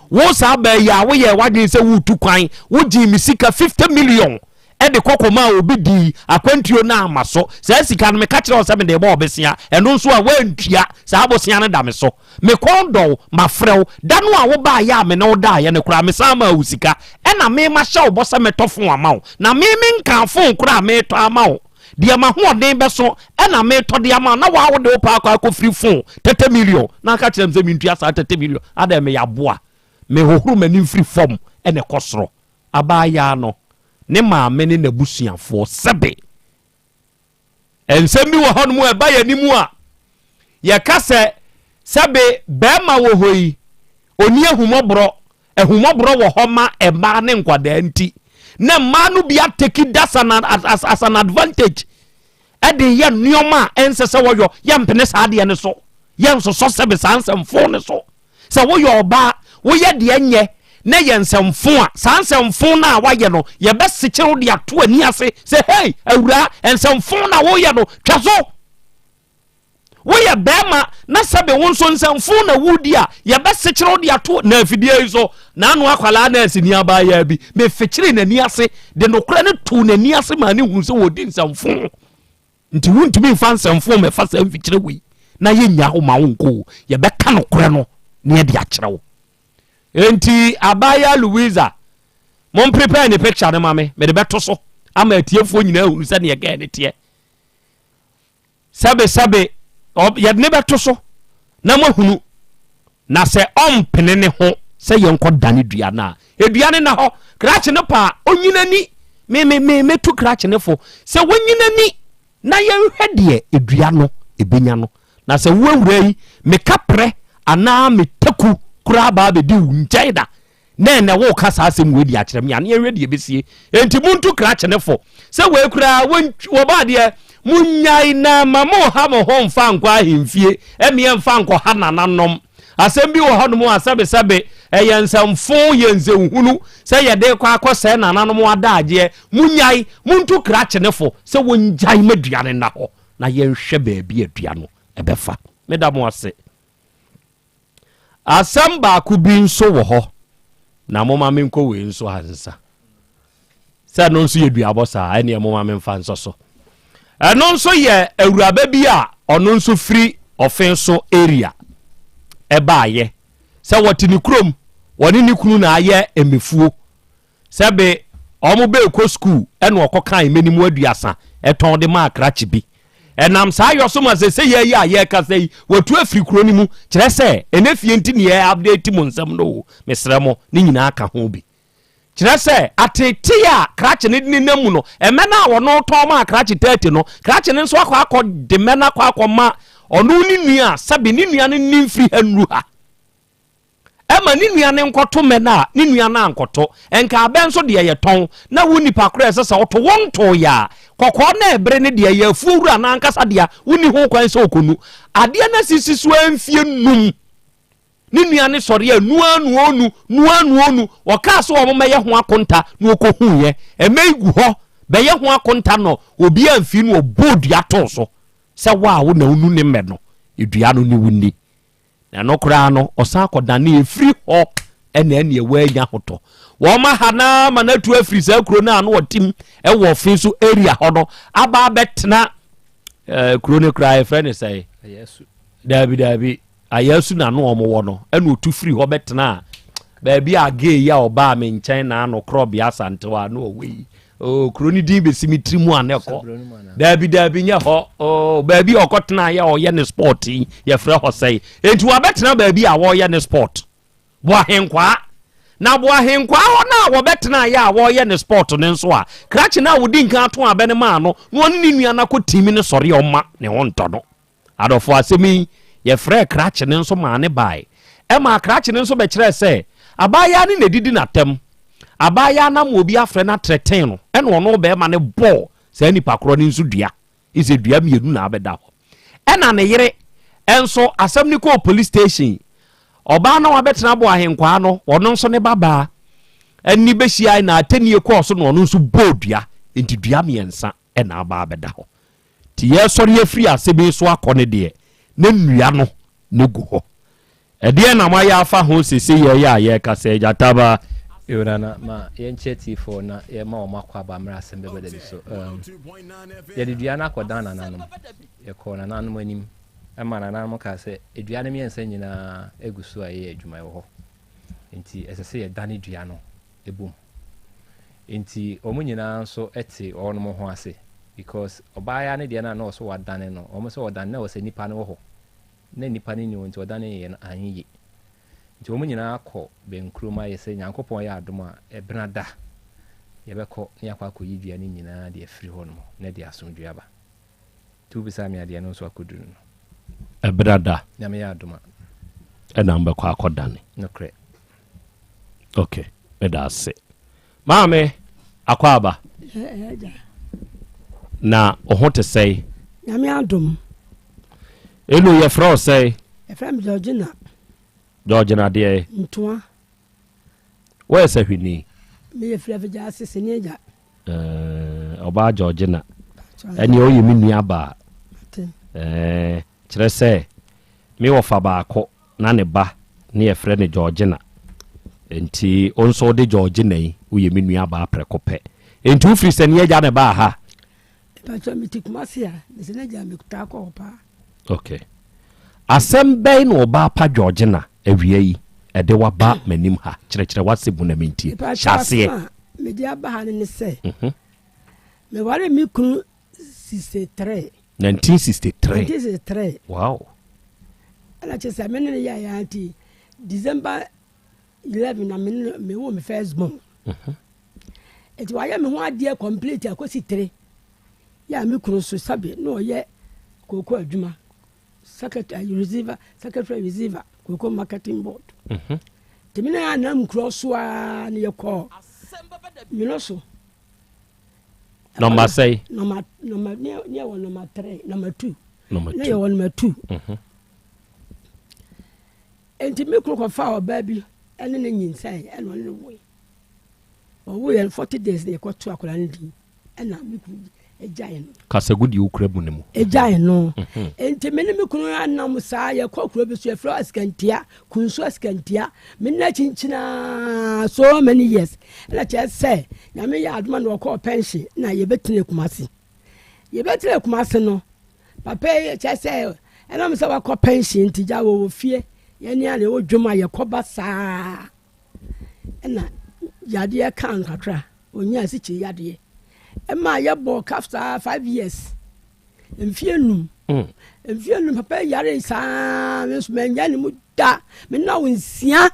wo saa baa yi a woyɛ w'adwene sɛ woretu kwan wogyee me sika 50 million ɛde kɔ kɔmaa obi dii akwantuo no amma so. Saa sika no, meka kyerɛɛ wo sɛ mede rebɔ wo bosea, ɛno nso a woantua, saa bosea no da me so. Me kɔn dɔ wo, mafrɛ wo. Da no a wobaeɛ a me ne wo daeɛ no koraa, mesan maa wo sika. Ɛna me mahyɛ wo bɔ sɛ mɛtɔ fon ama wo, na me menkaa fon koraa a meretɔ ama wo. Deɛ m'ahoɔden bɛso ɛna meretɔ de ama wo, na wo a wode wo pɛ akɔ akɔfiri fon 30 million na aka kyerɛ me sɛ mentua saa 30 million. Adɛn, meyɛ aboa? Mehohoro m'anim firi fam na ɛkɔ soro. Abaayaa no, ne maame ne n'abusuafoɔ sɛbe. Nsɛm bi wɔ hɔnom a ɛba yɛn anim a, yɛka sɛ sɛbe bɛrima wɔ hɔ yi, ɔni ahummɔborɔ. Ahummɔborɔ wɔ hɔ ma mmaa ne nkwadaa nti, na mmaa no bi ateki das an, as, as an advantage ɛde yɛ nneɛma a ɛnsɛ sɛ wɔyɔ. Yɛmpene saa adeɛ no so, yɛnsosɔ sɛbe saa nsɛmfo no so. Sɛ woyɛ ɔbaa, woyɛ deɛ nyɛ na yɛ nsɛmfo a, saa nsɛmfo no a woayɛ no, yɛbɛsekyere wo de ato ani ase sɛ, hei, awuraa, nsɛmfo na woyɛ no, twa so. Woyɛ bɛrima na sɛbe wo nso nsɛmfo na wodi a, yɛbɛsekyere wo de ato na afidie yi so. N'ano akwadaa nɛɛseni abaayaa bi, mefekyeree n'ani ase de nokorɛ no too n'ani ase maa ne hunu sɛ wɔdi nsɛmfo. Nti wontumi mfa nsɛmfoo mmɛfa saa mfikyire wei na yɛnnya wo ma wo nkɔ o. Yɛbɛka nokorɛ no na yɛde akyerɛ wo. Enti abaayaa Louisa, mom prepare ne picture no ma me, mede bɛto so ama atiefoɔ nyinaa ahunu sɛdeɛ gɛɛ ne teɛ. Sɛbe sɛbe, yɛde ne bɛto so na moahunu. Na sɛ ɔmpene ne ho sɛ yɛnkɔ dane dua no a, dua no nna hɔ. Krakye no paa, ɔnyina ni. Me, me, me, mɛtu krakye no fo sɛ wɔnyina ni na yɛnhwɛ deɛ dua no ɛbɛnya no. Na sɛ wo awura yi, me kaprɛ anaa me taku koraa baa bɛdi wo nkyɛn da, Na ɛnnɛ woreka saa asɛm wei de akyerɛ me a, na yɛnhwɛ deɛ ɛbɛsie. Enti montu krakye no fo sɛ wei koraa wɔba adeɛ, monnyae na ma monha mo ho mfa nkɔ ahemfie, ɛmeɛ mfa nkɔha nananom. Asɛm bi wɔ hɔnom a sɛbesɛbe ɛyɛ nsɛmfo, yɛ nsɛnhunu sɛ yɛde rekɔ akɔsɛe nananom adagyeɛ. Monnyae, montu krakye no fo sɛ wɔngyae ma dua no nna hɔ na yɛnhwɛ baabi a dua no bɛfa. Meda mo ase. Asɛm baako bi nso wɔ hɔ, na momma menkɔ wei nso ansa. Sɛ ɛno nso yɛ duabɔ saa, ɛneɛ momma memfa nsɔ so. Ɛno nso yɛ awuraba bi a ɔno nso firi ɔfen so area ɛbaayɛ sɛ wɔte ne kurom, wɔne ne kunu na ayɛ mmefuo. Sɛ be ɔmo beekɔ skuul ɛna ɔkɔ kaa mmɛnimu aduasa ɛtɔn de maa krakye bi. Ɛnam saa yɔ so ma sesei yi a yɛɛkasa yi watu afiri kuro no mu, kyerɛ sɛ ɛnɛ fie nti ne yɛ update mo nsɛm no o, mesrɛ mo ne nyinaa ka ho bi. Kyerɛ sɛ ateetee a krakye no de nenam mu no, mmɛ no a ɔno tɔn maa krakye 30 no, krakye no nso akɔ akɔ de mmɛ no akɔ akɔ ma ɔno ne nua a sɛbe ne nua no nni mfiri ha nnuru ha. Ɛma ne nua no nkɔto mmɛ no a, ne nua no ankɔto. Nka abɛ nso deɛ yɛtɔn, na wo nipa korɔ a ɛsɛ sɛ woto, wontooeɛ a, kɔkɔɔ no a ɛbere no deɛ, ɛyɛ afuo wura no ankasa dea, wonni ho kwan sɛ ɔkɔnu. Adeɛ no asisi so ara mfeɛ num. Ne nua no sɔre a, nu ara nu ɔnu, nu ara nu ɔnu. Ɔkaa sɛ wɔmmɛyɛ ho akonta na ɔkɔhuiɛ. Mmɛ yi gu hɔ, bɛyɛ ho akonta no, obiara amfii no, ɔbɔɔ dua too so sɛ wo a wo na wonu ne mmɛ no, dua no ne wo nni. Na ɛno koraa no, ɔsan kɔdanee ɛfiri hɔ ɛna ɛneɛ wɔanya ahotɔ. Wɔn aha no ara ma no atu afiri saa kuro no a na ɔtem ɛwɔ ɔfe so area hɔ no aba abɛtena eh, kuro no koraa yɛfrɛ no sɛe? Daabi daabi, Ayasu na no wɔn wɔ no ɛna ɔtu firi hɔ bɛtena baabi a gay yi a ɔbaa me nkyɛn na ano korɔbea asantewa na ɔwɔ yi. Oh, kuro no din bɛsi me tiri mu a na ɛkɔ. Daabi daabi nyɛ hɔ. Oh, baabi a ɔkɔtena yɛ ɔyɛ ne sport yi yɛfrɛ hɔ sɛe. Enti wabɛtena baabi a wɔyɛ ne sport. Boahenkwaa. Na Boahenkwaa hɔ no a wɔbɛtena yɛ a wɔyɛ ne sport no nso a, krakye no a wɔdi nkan ato abɛ no maa no na ɔne ne nua no akɔ timi no sɔre a ɔma ne ho ntɔ no. Adɔfo asɛm yi, yɛfrɛɛ krakye no nso maa no bae. Ɛmaa krakye no nso bɛkyerɛɛ sɛ abaayaa no na ɛdidi n'atɛm. Abaayaa no ama obi afrɛ no atrɛten no, ɛna ɔno barima no bɔɔ saa nipa korɔ no nso dua. Sɛ dua mmienu na abɛda hɔ. Ɛna ne yere nso, asɛm no kɔɔ police station. Ɔbaa no a wabɛtena abɔ ahenkwaa no, ɔno nso ne babaa ani bɛhyiae na atɛnie kɔɔ so na ɔno nso bɔɔ dua. Nti dua mmiɛnsa na aba abɛda hɔ. Nti yɛresɔre afiri asɛm yi so akɔ no deɛ, na nnua no na ɛgu hɔ. Ɛdeɛn na moayɛ afa ho seesei yɛreyɛ a yɛrekasa yi, Gyata ba? Yo Nana, ma yɛnkyɛ atiefoɔ na yɛma wɔn akwaaba mmerɛ asɛm bɛba da bi so. Um, yɛde dua no akɔdan nananom. Yɛkɔɔ nananom anim ma nananom kaa sɛ dua no mmiɛnsa nyinaa gu so a ɛyɛ adwuma wɔ hɔ. Nti ɛsɛ sɛ yɛdane dua no bom. Nti wɔn nyinaa nso te wɔn ho ase because ɔbaayaa no deɛ no a na ɔso wadane no, wɔn sɛ ɔdane na ɛwɔ sɛ nipa no wɔ hɔ. Na nipa no nni hɔ nti ɔdaneeɛ no anyɛ yie. Nti wɔn nyinaa kɔ bɛnkurom ayɛ sɛ Nyankopɔn yɛ adom a ɛbena da yɛbɛkɔ na yɛakɔ akɔyi dua no nyinaa de afiri hɔ nom na ɛde asomdwoeɛ aba. Nti wobisaa me a deɛ ɛno nso akɔduru no. Ɛbena da. Nyame yɛ adom a. Ɛna mobɛkɔ akɔdane. Nokorɛ. Ok, meda ase. Maame, akwaaba. Agya. Na wo ho te sɛe? Nyame adom. Eno yɛfrɛ wo sɛe? Yɛfrɛ me Georgina. Georgina deɛ? Ntoa. Woyɛ sahwini? Meyɛ firi afigya ase sini agya. Eh, ɔbaa Georgina. Ɛneɛ woyɛ me nua baa. Eh, kyerɛ sɛ me wɔfa baako na ne ba ne yɛfrɛ no Georgina. Enti wo nso wode Georgina yi, woyɛ me nua baa prɛko pɛ. Enti wofiri sɛne agya na ɛbaa ha? Mepakyɛ mete Kumasi a, mesɛ n'agya metaa kɔ hɔ paa. Ok. Asɛm bɛn na ɔbaa pa Georgina awia yi ɛde waba m'anim ha? Kyerɛkyerɛ w'asɛm mu na mentie. Hyɛ aseɛ. Mepakyɛ asɛm a mede aba ha no ne sɛ, mewaree me kunu 63. 1963. 1963. Wow. Ɛna kyerɛ sɛ me ne no yɛ yɛ nti December 11 na me ne me wo me first born. Mhm. Nti wayɛ me ho adeɛ complete akosi tire. Yɛ a me kunu so sabi na ɔyɛ kooko adwuma secretary receiver secretary receiver kooko marketing board. Mhm. Nti me ne anam nkuro so a ne yɛkɔɔ mino so. Nɔmba sɛe. Nɔmba nɔmba ne ne wɔ nɔmba three nɔmba two. Nɔmba two ne yɛ wɔ nɔmba two. Mhm. Nti mi kuro kɔfa ɔbaa bi ɛne ne nyinsɛn ɛna ɔne ne woe. Ɔwo yɛ 40 days na yɛkɔto akwadaa no din ɛna me kunu gyae no. Kasagu deɛ wokura mu no mu. Gyae no. Mhm. Nti me ne me kunu anam saa yɛkɔ kuro bi so yɛfrɛ Asikantia, Kunsu Asikantia. Me ne akyinkyinaa so many years. Ɛna kyerɛ sɛ Nyame yɛ adoma na ɔkɔɔ pension na yɛbɛtena Kumasi. Yɛbɛtena Kumasi no, papa yi kyerɛ sɛ ɛnam sɛ wakɔ pension nti gya wɔwɔ fie yɛne a na ɛwɔ dwom a yɛkɔba saa. Ɛna yadeɛ kaa no kakra, ɔnyaa asikyire yadeɛ. Ɛmaa yɛbɔɔ ka saa five years, mfeɛ num. Mm. Mfeɛ num papa yare saa, me nso manya ne mu da, me nna wo nsia.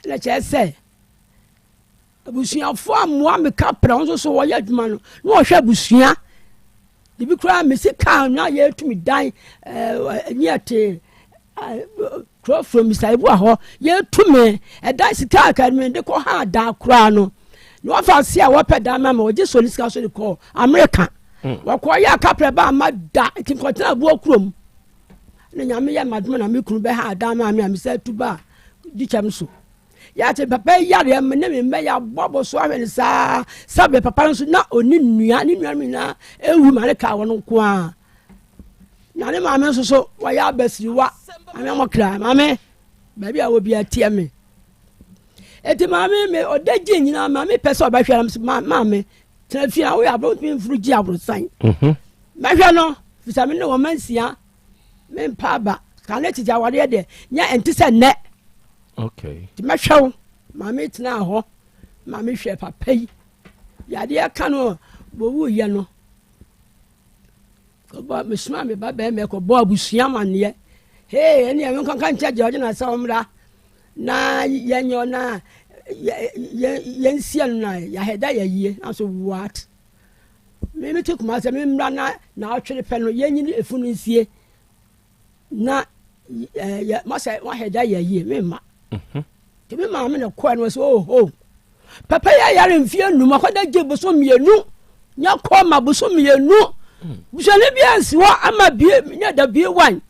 Ɛna kyerɛ sɛ Abusuafoɔ ammoa me kaprɛ wɔn nso so wɔyɛ adwuma no na wɔhwɛ abusua bibi koraa mesi kaa na yɛtumi dan ɛɛ ne yɛte kuro from mr ebu hɔ yɛtumi ɛdan sika a kɛmɛ de kɔ ha dan koraa no na wɔfa ase a wɔpɛ dan ma ma wɔgye so ne sika so de kɔ amerika hmm. wɔkɔ yɛ kaprɛ ba ama da nti nkɔtena aboɔ kurom na nyame yɛ madoma na me kunu bɛ ha dan ma me a mesɛ tu ba di kyɛm so. Yɛate papa yi yareɛ me ne me mma yɛabɔ abɔ so ahwɛ no saa sɛbe papa no nso na ɔni nnua ne nuanom nyinaa ɛwu ma ne kaa wɔn nko a na ne maame nso so wɔyɛ abasiriwa maame amɔkra maame baabi a wɔ bi ateɛ me eti maame me ɔda gye nyinaa maame pɛ sɛ ɔbɛhwɛ no maame tena fie a woyɛ aboro ntumi mforo gye aborosan mhm. mɛhwɛ no fisɛ me ne wɔn ma nsia mempa aba ka ne tete awareɛ deɛ nyɛ ɛnte sɛ nnɛ Okay. Nti mɛhwɛ wo. Maame tenaa hɔ ma mehwɛ papa yi. Yadeɛ ka no wɔwuiɛ no, mesoma me ba bɛrima kɔbɔ abusua amanneɛ. Hee, ɛne ɛno nkanka nkyɛ Georgina sɛ ɔmmra na yɛnyɛ na yɛnsia no na yɛahɛda yɛyie. Nanso what? Me mete kuma sɛ memmra na na ɔtwere pɛ no yɛnyini efunu nsie na. Yɛ masɛ wahɛ da yɛ yie memma. Nti me maame na kɔɛ no sɛ oho papa yɛ ayare mfeɛ num akɔda gye boso mmienu nya kɔ ma boso mmienu busuani bi ansi hɔ ama bie nya da bie wan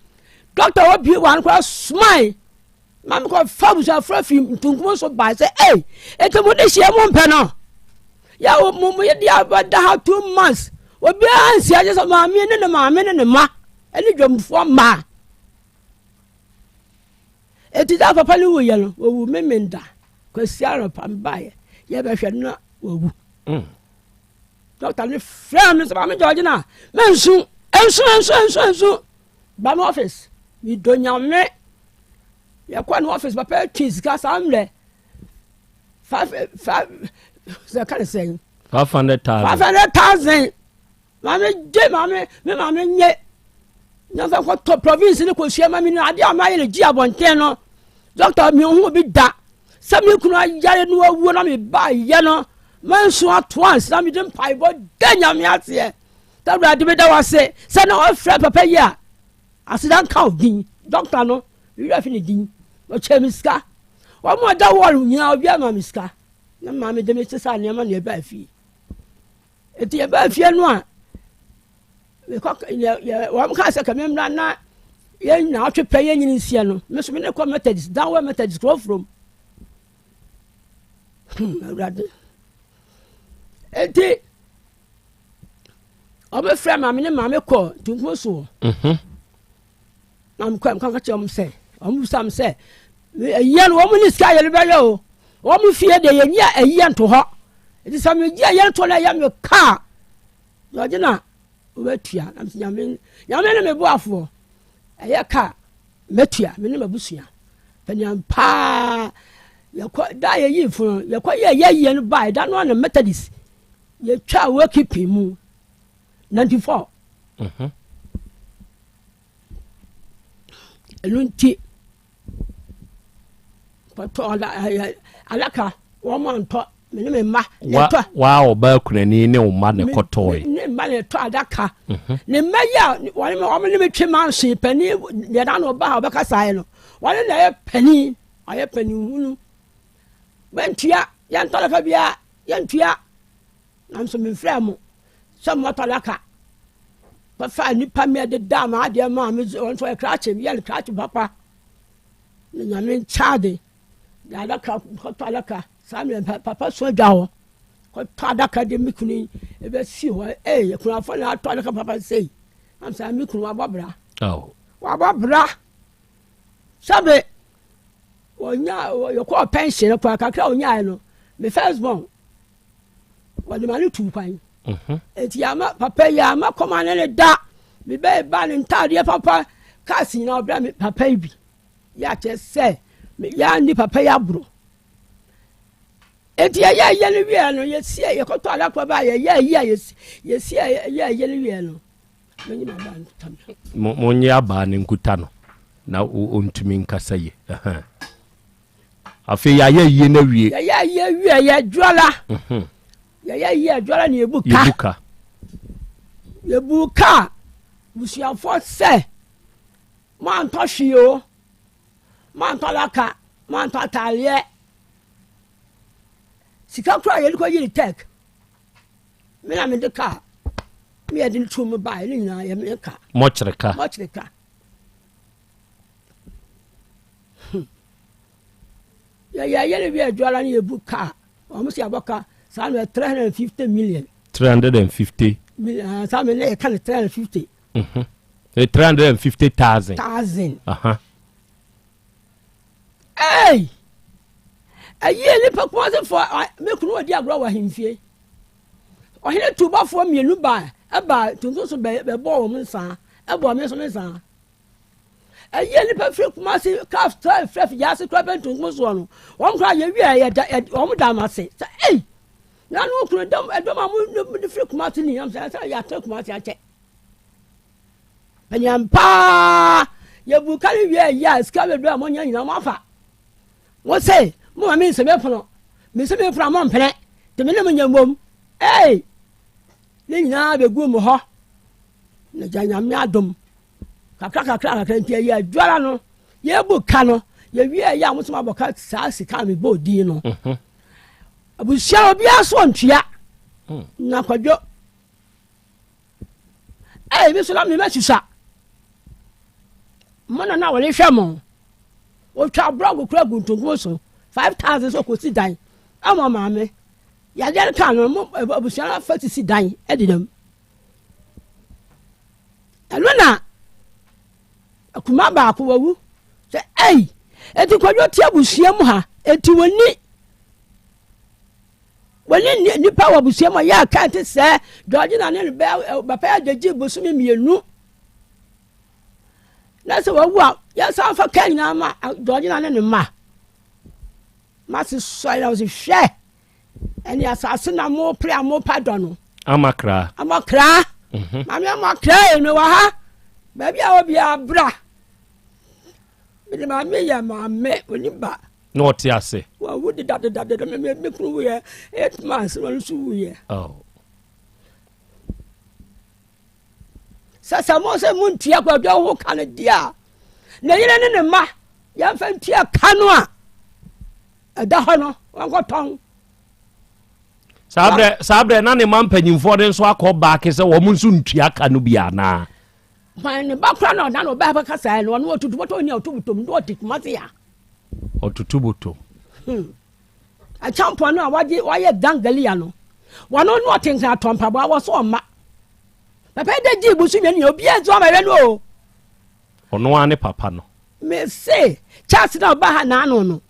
dɔkta wɔ bie wan koraa somae ma mekɔ fa busuafoɔ fi ntunkum so bae sɛ ei enti mo de hyia mo mpɛ no yɛ mo mo yɛ de abɛda ha 2 months obiara nsi agye sɛ maame ne ne maame ne ne ma ɛne dwamfoɔ mmaa. Enti da a papa no wuiɛ no, wɔwu Memenda, Kwasi anɔpa mebaeɛ, yɛbɛhwɛ no na wawu. Dɔkta no frɛɛ me sɛ maame Georgina, mensu, ɛnsu, ɛnsu, ɛnsu, ɛnsu. Ba me office, medɔ nyame. Yɛkɔ ne office, papa twe sika saa mmerɛ. Five, five, sɛ ka ne sɛn? 500,000. 500,000. Maame gye maame me maame nye na nfa kɔtɔ province ne kɔsua ma me no adeɛ a mayɛ no gye abɔnten no dɔkta mehu obi da sɛ me kunu ayare no awuo na mebaayɛ no mansu ato ansa na mede mpaebɔ da nyame aseɛ sɛ awurade meda wo ase sɛ na wafrɛ papa yi a aseda nka wo din dɔkta no mewerɛ fi ne din ɔkyɛ me sika wɔn a ɔda wɔl nyinaa obiara ma me sika na maame de me sesa nneɛma na ɛbaa fie. Enti yɛbaa fie no a, mekɔ yɛ yɛ wɔn kaa sɛ kɛmɛ mmra na yɛn nyinaa ɔtwe pɛ yɛn nyini nsia no me nso me ne kɔ Methodist Danwɛ Methodist kuro furom awurade enti wɔbɛfrɛ maame ne maame kɔ tunkum soɔ. Na mekɔe mekɔka kyerɛ wɔn sɛ, wɔn bisa me sɛ, ayie no wɔn ne sika yɛde bɛyɛ o, wɔn fie deɛ yɛnyi ayie nto hɔ, nti sɛ megye ayie nto na ɛyɛ me kaa, deɛ ɔgye na wɔbɛtua. Na mesɛ nyame, nyame ne me boafoɔ, ɛyɛ kaa mɛtua, me ne m'abusua. Paniam paa, yɛkɔ da yɛyi funu, yɛkɔ yɛ yɛ ayie no bae, da no na Methodist, yɛtwa wakeeping mu, 94. Mm -hmm. Ɛno nti, kɔtɔ adaka wɔn antɔ me ne me mma yɛtɔ. Waa ɔbaa kunani ne wo mma na ɛkɔtɔe. Ne mma na ɛtɔ adaka. Mhm. Ne mma yi a wɔn wɔn ne me twe manso panin deɛ na ɔba a ɔbɛka saa no wɔn na ɛyɛ panin ɔyɛ panin hunu bɛntua yɛntɔ adaka biara yɛntua. Nanso memfrɛɛ mo sɛ mommɛtɔ adaka. Bɛfaa nnipa mmea de daa m'adeɛ maa me wɔn nso ɔyɛ krakye meyɛ no krakye papa. Na nyame nkyɛade de adaka kɔtɔ adaka saa mmerɛ papa so adwa hɔ kɔtɔ adaka de me kunu yi ɛbɛsi hɔ ee akunafo na atɔ adaka papa sei am sɛ me kunu wabɔ bra wabɔ bra sɛbe wɔnya yɛkɔɔ pension koraa kakra ɔnyaeɛ no me first born wɔde ma no tuu kwan mhm. nti ama papa yi ama kɔma ne ne da mebɛyɛ ba ne ntaadeɛ papa cars nyinaa ɔbrɛ me papa yi bi yɛ akyerɛ sɛ yɛanni papa yi aboro nti yɛyɛ yɛ no wieɛ no yɛsie yɛkɔtɔ adakɔ ba yɛyɛ yi a yɛsie yɛ yɛ no wieɛ no menye mabaa nkuta no monyɛ abaa no nkuta no na ɔntumi nkasa yi Afei yɛayɛ ayie no awie. Yɛyɛ ayie awie yɛ dwala. Mhm. Yɛyɛ ayie adwala na yɛbu ka. Yɛbu ka. Yɛbu ka busuafoɔ sɛ moantɔ hwee o, moantɔ laka, moantɔ ataadeɛ. Sika koraa yɛde kɔ yiri tɛk. Me na mede kaa. Me yɛde tu mu baeɛ ne nyinaa yɛ me ka. Mɔkyere ka. Mɔkyere ka. Hmm. Yɛyɛ yɛne wi adwala ne yɛbu kaa wɔn si abɔ ka saa no 350 million. 350. Million ah, saa mi ne yɛ ka ne 350. Mhm. 350,000. Thousand. Aha. Hey! Ɛyie nipa kumase fo me kunu ɔdi agorɔ wɔ ahemfie. Ɔhene tubɔfoɔ mmienu ba ɛba tuntum so bɛbɔ wɔn nsaa ɛbɔ me nso me nsaa. Ɛyɛ nipa firi Kumasi kaa fɛ fɛ fi gyaase kura bɛ ntunkum soɔ no wɔn kura yɛ wia yɛ da yɛ wɔn da ama se sɛ ɛyi na no kunu dɔm ɛdɔm a mo de firi Kumasi ni yam sɛ sɛ yɛ atɛ Kumasi akyɛ ɛnyɛ paa yɛ bu kari wia yɛ a sika bebree a mo nya nyinaa mo afa mo se mo ma mi nsɛmɛ pono mi nsɛmɛ pono a mo mpene tèmi ne mo nyɛ mbom ɛyi ne nyinaa bɛ gu mo hɔ na gya nyame adom. Kakra kakra kakra nti ɛyɛ adwara no yɛbu ka no yɛwie ɛyɛ a wɔsɛm abɔ ka saa sika a mebɔ din no. Mhm. Abusua obiara so ntua. Hmm. Na kwadwo ɛyɛ bi so na mema susa. Mo na na wɔde hwɛ mo. Wɔtwa aborɔ kura gu ntontom so 5000 so kɔsi dan ama maame. Yadeɛ no kaa no mo abusua no afa sisi dan ɛdedam. Ɛno na akuma baako wawu sɛ ei eti kwadwo te abusua mu ha eti wɔni wɔne nipa wɔ abusua mu a yɛ aka te sɛ Georgina ne ne bɛ papa yɛ agyegye bosome mmienu na sɛ wawu a yɛsan fa ka nyinaa ma Georgina ne ne mma mase sɔre na wɔsi hwɛ Ɛne asase na mo pere a mo pa dɔ no. Ama kra. Ama kra. Mhm. Maame ama kra yɛ mi wɔ ha. Baabi a obi abra. Mede maame yɛ maame oni ba. Na ɔte ase. Wawu deda deda deda me me kunu wuyɛ eight months na ɔno nso wuyɛ. Oh. Sɛ sɛ mo sɛ mo ntua kwadwo ho ka no deɛ a ne yere ne ne mma yɛmfa ntua ka no a ɛda hɔ no wɔnkɔtɔn. Saa berɛ saa berɛ na ne ma mpanyinfoɔ no nso akɔ baake sɛ wɔn nso ntua ka no bi anaa. Hwan ne ba kora na ɔda na ɔbaa bɛka saa no ɔno ɔtutu bɔtɔ ni a ɔtu bɔtɔm na ɔte kumase ya. Ɔtutu bɔtɔm. Hmm. Akyampoa no a wagye wayɛ gangalia no wɔno no ɔte nkran atɔ mpaboa wɔ so ɔma papa yi de gye busu mmienu yɛ obiara nso ama yɛ no o. Ɔno ara ne papa no. Mese Charles na ɔba ha n'ano no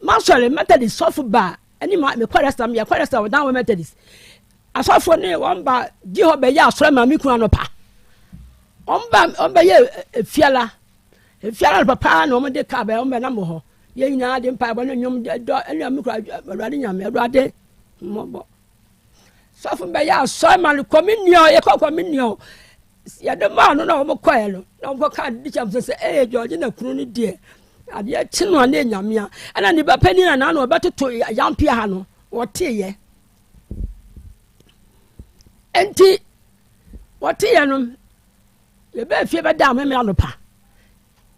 masɔre Methodist sɔfo ba ɛne ma mekɔ restaurant yɛkɔ restaurant ɔdan wɔ Methodist asɔfo ne wɔn ba gye hɔ bɛyɛ asɔre ma me kunu anɔpa wɔn ba wɔn bɛyɛ efiala efiala no papa na wɔn de kaa bɛ wɔn bɛ nam wɔ hɔ. Yɛn nyinaa de mpaebɔ ne nnwom dɔ ɛne ɔmo kura Awurade Nyame Awurade mmɔbɔ. Sɔfo bɛyɛ asɔre ma no kɔmi nua yɛkɔ kɔmi nua yɛde maa no na wɔn kɔɛ no na wɔn kɔka de kyɛm sɛ sɛ ɛyɛ George na kunu no deɛ adeɛ kye no a ne nyamea ɛna ne ba panin na n'ano ɔbɛtoto yampea ha no wɔteeɛ nti wɔteeɛ no yɛbɛɛ fie bɛda ameme anɔpa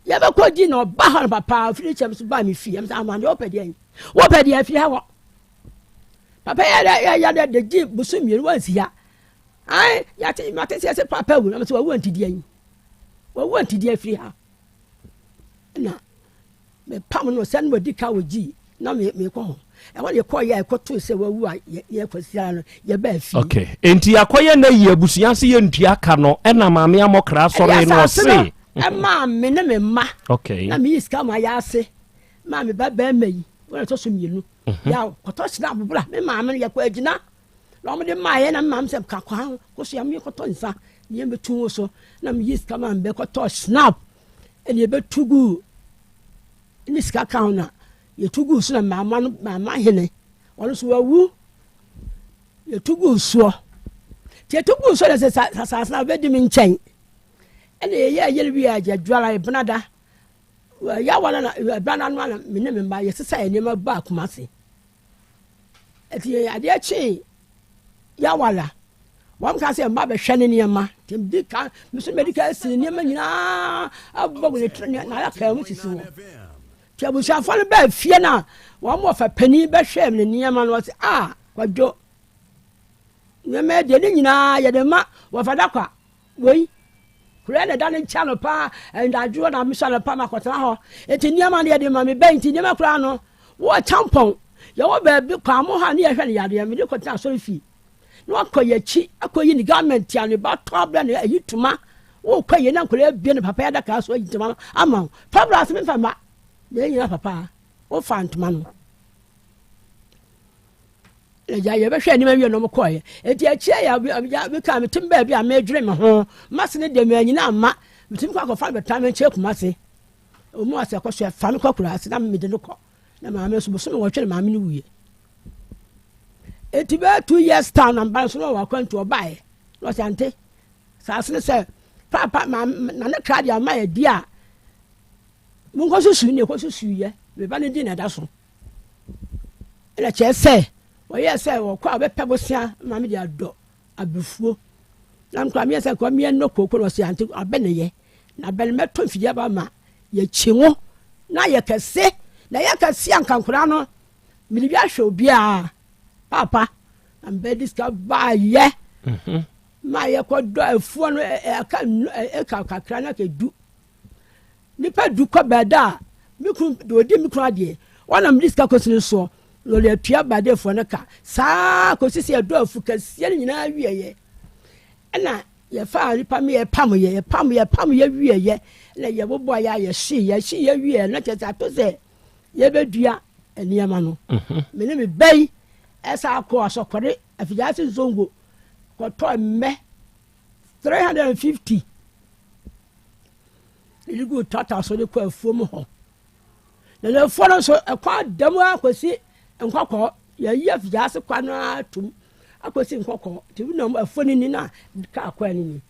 Yɛbɛkɔ di na ɔba hɔ no papa ɔfiri kyɛm so baa me fie ɛm sɛ ama deɛ wopɛ deɛ yi wopɛ deɛ afiri ha wɔ papa yɛ dɛ yɛ yɛ dɛ de gye boso mmienu wansi ha ae yɛate mate sɛ sɛ papa wu na sɛ wawu antideɛ yi wawu antideɛ afiri ha na mepam no sɛ no wadi ka wɔ gyi na mekɔ hɔ ɛhɔ ne yɛkɔɔ yɛ a ɛkɔtoo sɛ wawu a yɛkɔsiara no yɛbaa fie. Okay enti akɔyɛ na yi abusua se yɛntua ka no ɛna maame amɔkra sɔre no ɔse ɛmaa me ne me mma okay na meyi sika ma yɛ ase maa me ba bɛrima yi wɔn ɛtɔ so mmienu mhm. yà kɔtɔ sina abobra me maame no yɛkɔ agyina na wɔn de maa yɛ na me maame sɛ kakɔ ha kɔ so yɛ me kɔtɔ nsa ne yɛn bɛtu wo so na meyi sika maa me bɛ kɔtɔ snap ɛne yɛbɛtu gu ne sika ka ho na Yɛtu guu so na maama no maama hene ɔno nso wawu yɛtu guu soɔ nti yɛtu guu soɔ na sɛ asase no bɛdi me nkyɛn ɛna yɛyɛ yɛre wie a yɛdwara yɛbenada yɛawa no na ɛbenada no ana me ne me mma yɛsesa yɛ nneɛma baa Kumase ɛti adeɛ kyee yɛawa la wɔn ka sɛ mma bɛhwɛ ne nneɛma nti medi ka me nso medi ka si nneɛma nyinaa abɔ ne tiri na ayɛ mu sisi wɔ Nti abusuafoɔ no baa fie no a, wɔn wɔfa panin bɛhwɛɛ ne nneɛma no, ɔse, ah, Kwadwo, nneɛma yi deɛ ne nyinaa yɛde ma wɔfa da kwa. Wei, kura na ɛda ne nkyɛn anɔpa, anadwo na mesɔ anɔpa makɔtena hɔ. Nti nneɛma no yɛde ma me bɛn, nti nneɛma koraa no, wɔ kyampɔn, yɛwɔ baabi kwa mo ha ne yɛhwɛ no yadeɛ, mede kɔtena asɔre fie. Na wakɔ yɛakyi akɔyi ne garment a ne ba tɔ abrɛ no ayi toma Wokɔ yie na nkwadaa abue no papa yi adaka so ayi ntoma no ama wo. Fa bra ase memfa mma. Na yɛn nyinaa papa wofa ntoma no. Agya yɛbɛhwɛ anim awie na wɔkɔeɛ. Enti akyire yɛ meka metem baabi a medwene me ho. Mase no deɛ manyina amma. Metumi kɔ akɔfa no bɛtra me nkyɛn Kumase. Ɔmu ase ɛkɔ so ɛfa no kɔ akuraase na mede no kɔ. Na maame nso bosome wɔtwe na maame no wuiɛ. Enti bɛyɛ 2 years time na mba nso na ɔwɔ akwantu ɔbaeɛ. Na ɔsɛ ante Saase no sɛ, Paapa, ma na ne kra de ama yɛ di a, monkɔ susu ne ɛkɔ susu yɛ, me ba no di na ɛda so. Ɛna kyerɛ sɛ, wɔyɛɛ sɛ wɔkɔ a wɔbɛpɛ bosea ma me de adɔ abufuo. Na nkora meyɛ sɛ nkora meyɛ nnɔ kooko na ɔsɛ ante abɛ ne yɛ. Na bɛn mɛtɔ mfidie aba ma yɛkyi ngo na ayɛ kɛse na ɛyɛ kɛse a nka nkwadaa no mede bi ahwɛ obiara paapa na mbɛde sika baayɛ mhm. ma yɛkɔdɔ afuo no ɛka ɛka kakra na kɛdu nipa du kɔ bɛda a me kunu deɛ ɔdi me kunu adeɛ wɔn na mede sika kɔsi no soɔ na ɔde atua badefoɔ no ka saa kɔsi sɛ yɛdɔ afu kɛseɛ no nyinaa wieɛ ɛna Yɛfaa nnipa me yɛpam yɛ yɛpam yɛpam yɛ wie yɛ na yɛbobɔ yɛ a yɛhye yɛhye yɛ wie na kyerɛ sɛ ato sɛ yɛbɛdua nneɛma no mhm. me ne me ba yi ɛsa akɔ asɔkɔre afigyaase nsongo kɔtɔ mmɛ 350 yɛde gu tata so de kɔ afuom hɔ Na Lewifoɔ no nso, ɛkwan da mu ara kɔsi nkɔkɔɔ. Yɛyi afikyase kwa no ara tom akɔsi nkɔkɔɔ. Nti wonam afuo no ni na kaa kwan no ni.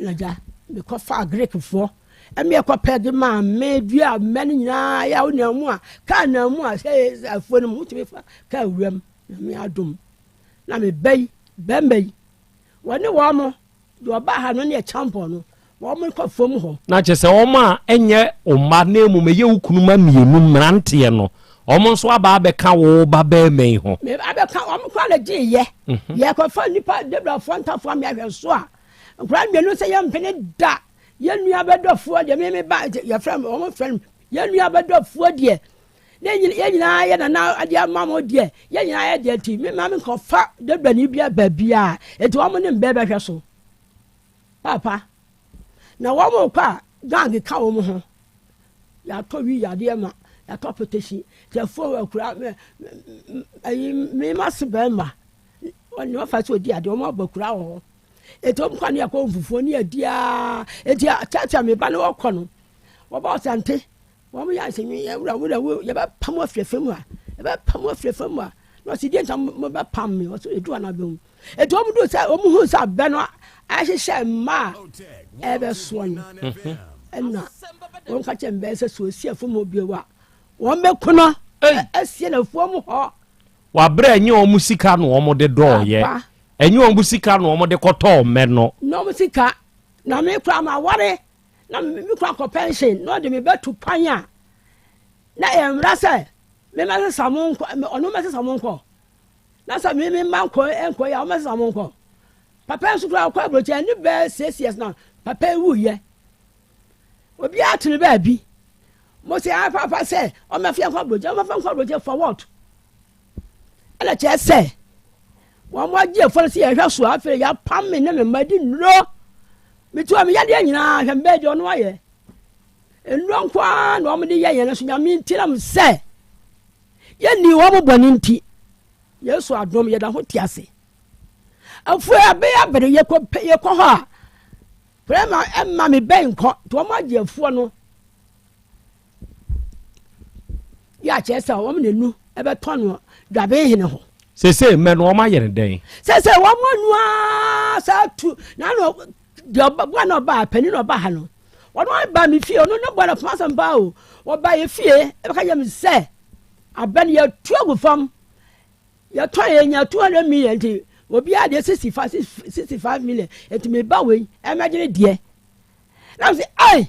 Na gya, mekɔfaa Greekfoɔ ɛmi ɛkɔpɛ de maa me dua mmɛ no nyinaa yɛ wonam mu a kaa nam mu a sɛ afuo no mu wotumi fa kaa wuram na me adom na meba yi bɛmba yi wɔne wɔn mo Deɛ ɔbaa ha no ne ɛkyampɔn no, wɔn kɔ fam hɔ. Na kyerɛ sɛ wɔn a ɛnyɛ wo mma na mmom ɛyɛ wo kunu mma mmienu mmeranteɛ no, wɔn nso aba abɛka wo ba barima yi ho. Me abɛka wɔn koraa na gye yɛ. Mhm. Yɛkɔfa nnipa Debrafoɔ ntafoɔ ame ahwɛ so a, nkwadaa mmienu sɛ yɛmpene da. Yɛn nua bɛdɔfoɔ deɛ me me ba yɛfrɛ me wɔn frɛ no yɛn nua bɛdɔfoɔ deɛ ne yɛn nyinaa yɛ nana adeɛ ama mo deɛ yɛn nyinaa yɛ deɛ nti me maame nkɔfa dabrani bia baabiara nti wɔn ne mbɛ bɛhwɛ so papa na wɔn kɔ a gang ka wɔn ho yɛatɔ wi yadeɛ ma yɛatɔ apɛtɛsi nti afuo wɔ akura mɛ ayi mema se bɛrima wɔn ne wɔfa so odi adeɛ wɔn abɔ akura wɔ hɔ nti wɔn kɔ ne yɛkɔ mfufuo ne yɛdi aa nti kyɛkyɛ me ba ne wɔkɔ no wɔbɔ ɔsante Wɔn yɛ asɛ yɛn wura wura wo yɛbɛpam wo afiri fam ha yɛbɛpam wo afiri fam ha na ɔsi deɛ nta mo bɛpam mi ɔsi edu ana bɛn etu wɔn du sɛ wɔn hu sɛ abɛ no ahyehyɛ mmaa a ɛbɛsoɔ no mhm. ɛna wɔn ka kyɛn mbɛn sɛ so osi afam hɔ bio a wɔn bɛ kono asie na afuom hɔ. Wabrɛ ɛnyɛ wɔn sika na wɔn de dɔɔyɛ ɛnyɛ wɔn sika na wɔn de kɔtɔɔ mmɛ no. Na wɔn sika na mi kura ma aware. na me kunu akɔ pɛnhyen na ɔde me bɛtu kwan a, na ɛyɛ mmara sɛ memmɛsesa mo nkɔ, ɔno mmɛsesa mo nkɔ. Na sɛ me mma nkɔ nkɔ yɛ a, ɔmmɛsesa mo nkɔ. Papa nso koraa ɔkɔ aburokyi ɛne bɛɛ six years na papa wuyɛ. Obiara tene baabi. Mo sɛ ah papa sɛ ɔmmɛfa nkɔ aburokyi, ɔmmɛfa nkɔ aburokyi for what? Ɛna kyerɛ sɛ wɔn agye afɔre no sɛ yɛhwɛ so afei yɛapam me ne me mma di nnuro metu a meyɛ deɛ nyinaa hwɛ mbɛɛ deɛ ɔno ayɛ nnuro nko ara na wɔn de yɛ yɛn so nyame nti nam sɛ yɛnni wɔn bɔne nti yesu adom yɛda ho te ase afei abɛyɛ abere yɛkɔ yɛkɔ hɔ a prɛma ɛma me bɛn nkɔ nti wɔn agye afuo no Yɛ a kyerɛ sɛ wɔn na enu ɛbɛtɔ no dwaben hene hɔ. Sese mmɛ no wɔn ayɛ no dɛn? Sese wɔn anu aa saa tu na ano deɛ ɔba bua na ɔba panin na ɔba ha no wɔn aba mi fie ɔno ne bɔ na fama asɛm paa o wɔba yɛ fie ɛbɛka yɛ mi sɛ abɛ no yɛtu agu fam yɛtɔ yɛ nya 200 million nti obiara deɛ 65 65 million nti mi ba wei ɛmɛgyere deɛ na mi sɛ ɛy.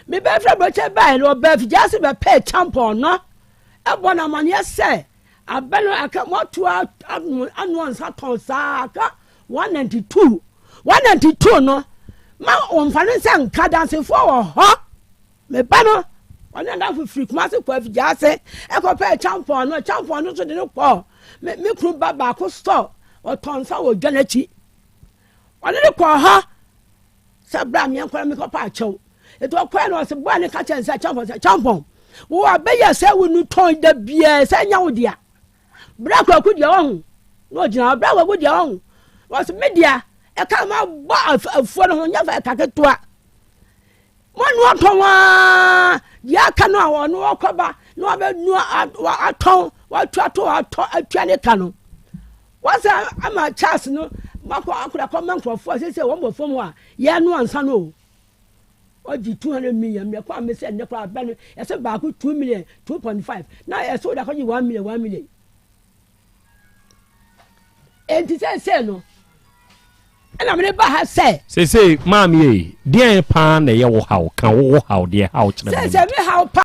Me ba firi aburokyɛ baeɛ no, ɔbaa afigyase bɛpɛɛ kyampɔn no bɔ no amaneɛ sɛ abɛ no aka moato anoa nsa tɔn saa aka 192 192 no ma wɔmfa ne nsa nka dansefoɔ wɔ hɔ me ba no ɔne adamfo firi Kumase kɔ afigyase ɛkɔpɛɛ kyampɔn no kyampɔn no nso de no kɔɔ me me kunu ba baako sɔ ɔtɔn nsa wɔ dwa n'akyi ɔne no kɔɔ hɔ Sɛ bra meɛnkɔ na mekɔpa akyɛw. Enti ɔkɔɛ no ɔse boa ne ka kyerɛ sɛ kyampɔn sɛ kyampɔn wo abɛyɛ sɛ wo nu tɔn da biaa sɛ nya wo dea. Bra kwaku deɛ ɔho na ɔgyina hɔ bra kwaku deɛ ɔho ɔse me dea ɛka ma bɔ afuo no ho nyɛ fa ɛka ketewa. Mo noa tɔn aa deɛ aka no a ɔno ɔkɔba na wabɛnua atɔn watua to atɔ atua ne ka no. Wɔsan ama Charles no makɔ akora kɔma nkurɔfoɔ a seesei wɔn wɔ fam hɔ a yɛrenoa nsa no o. Ɔgye 200 million mmerɛ kɔ a mesɛ nnɛ koraa abɛ no yɛsɛ baako 2 million 2.5 na yɛsɛ wode akɔgye 1 million 1 million. Enti seesei no. Ɛna mede ba ha sɛ. Seesei maame ei, deɛn paa na ɛyɛ wo haw? Ka wo wo haw, deɛ ɛhaw kyerɛ me. Seesei me haw pa.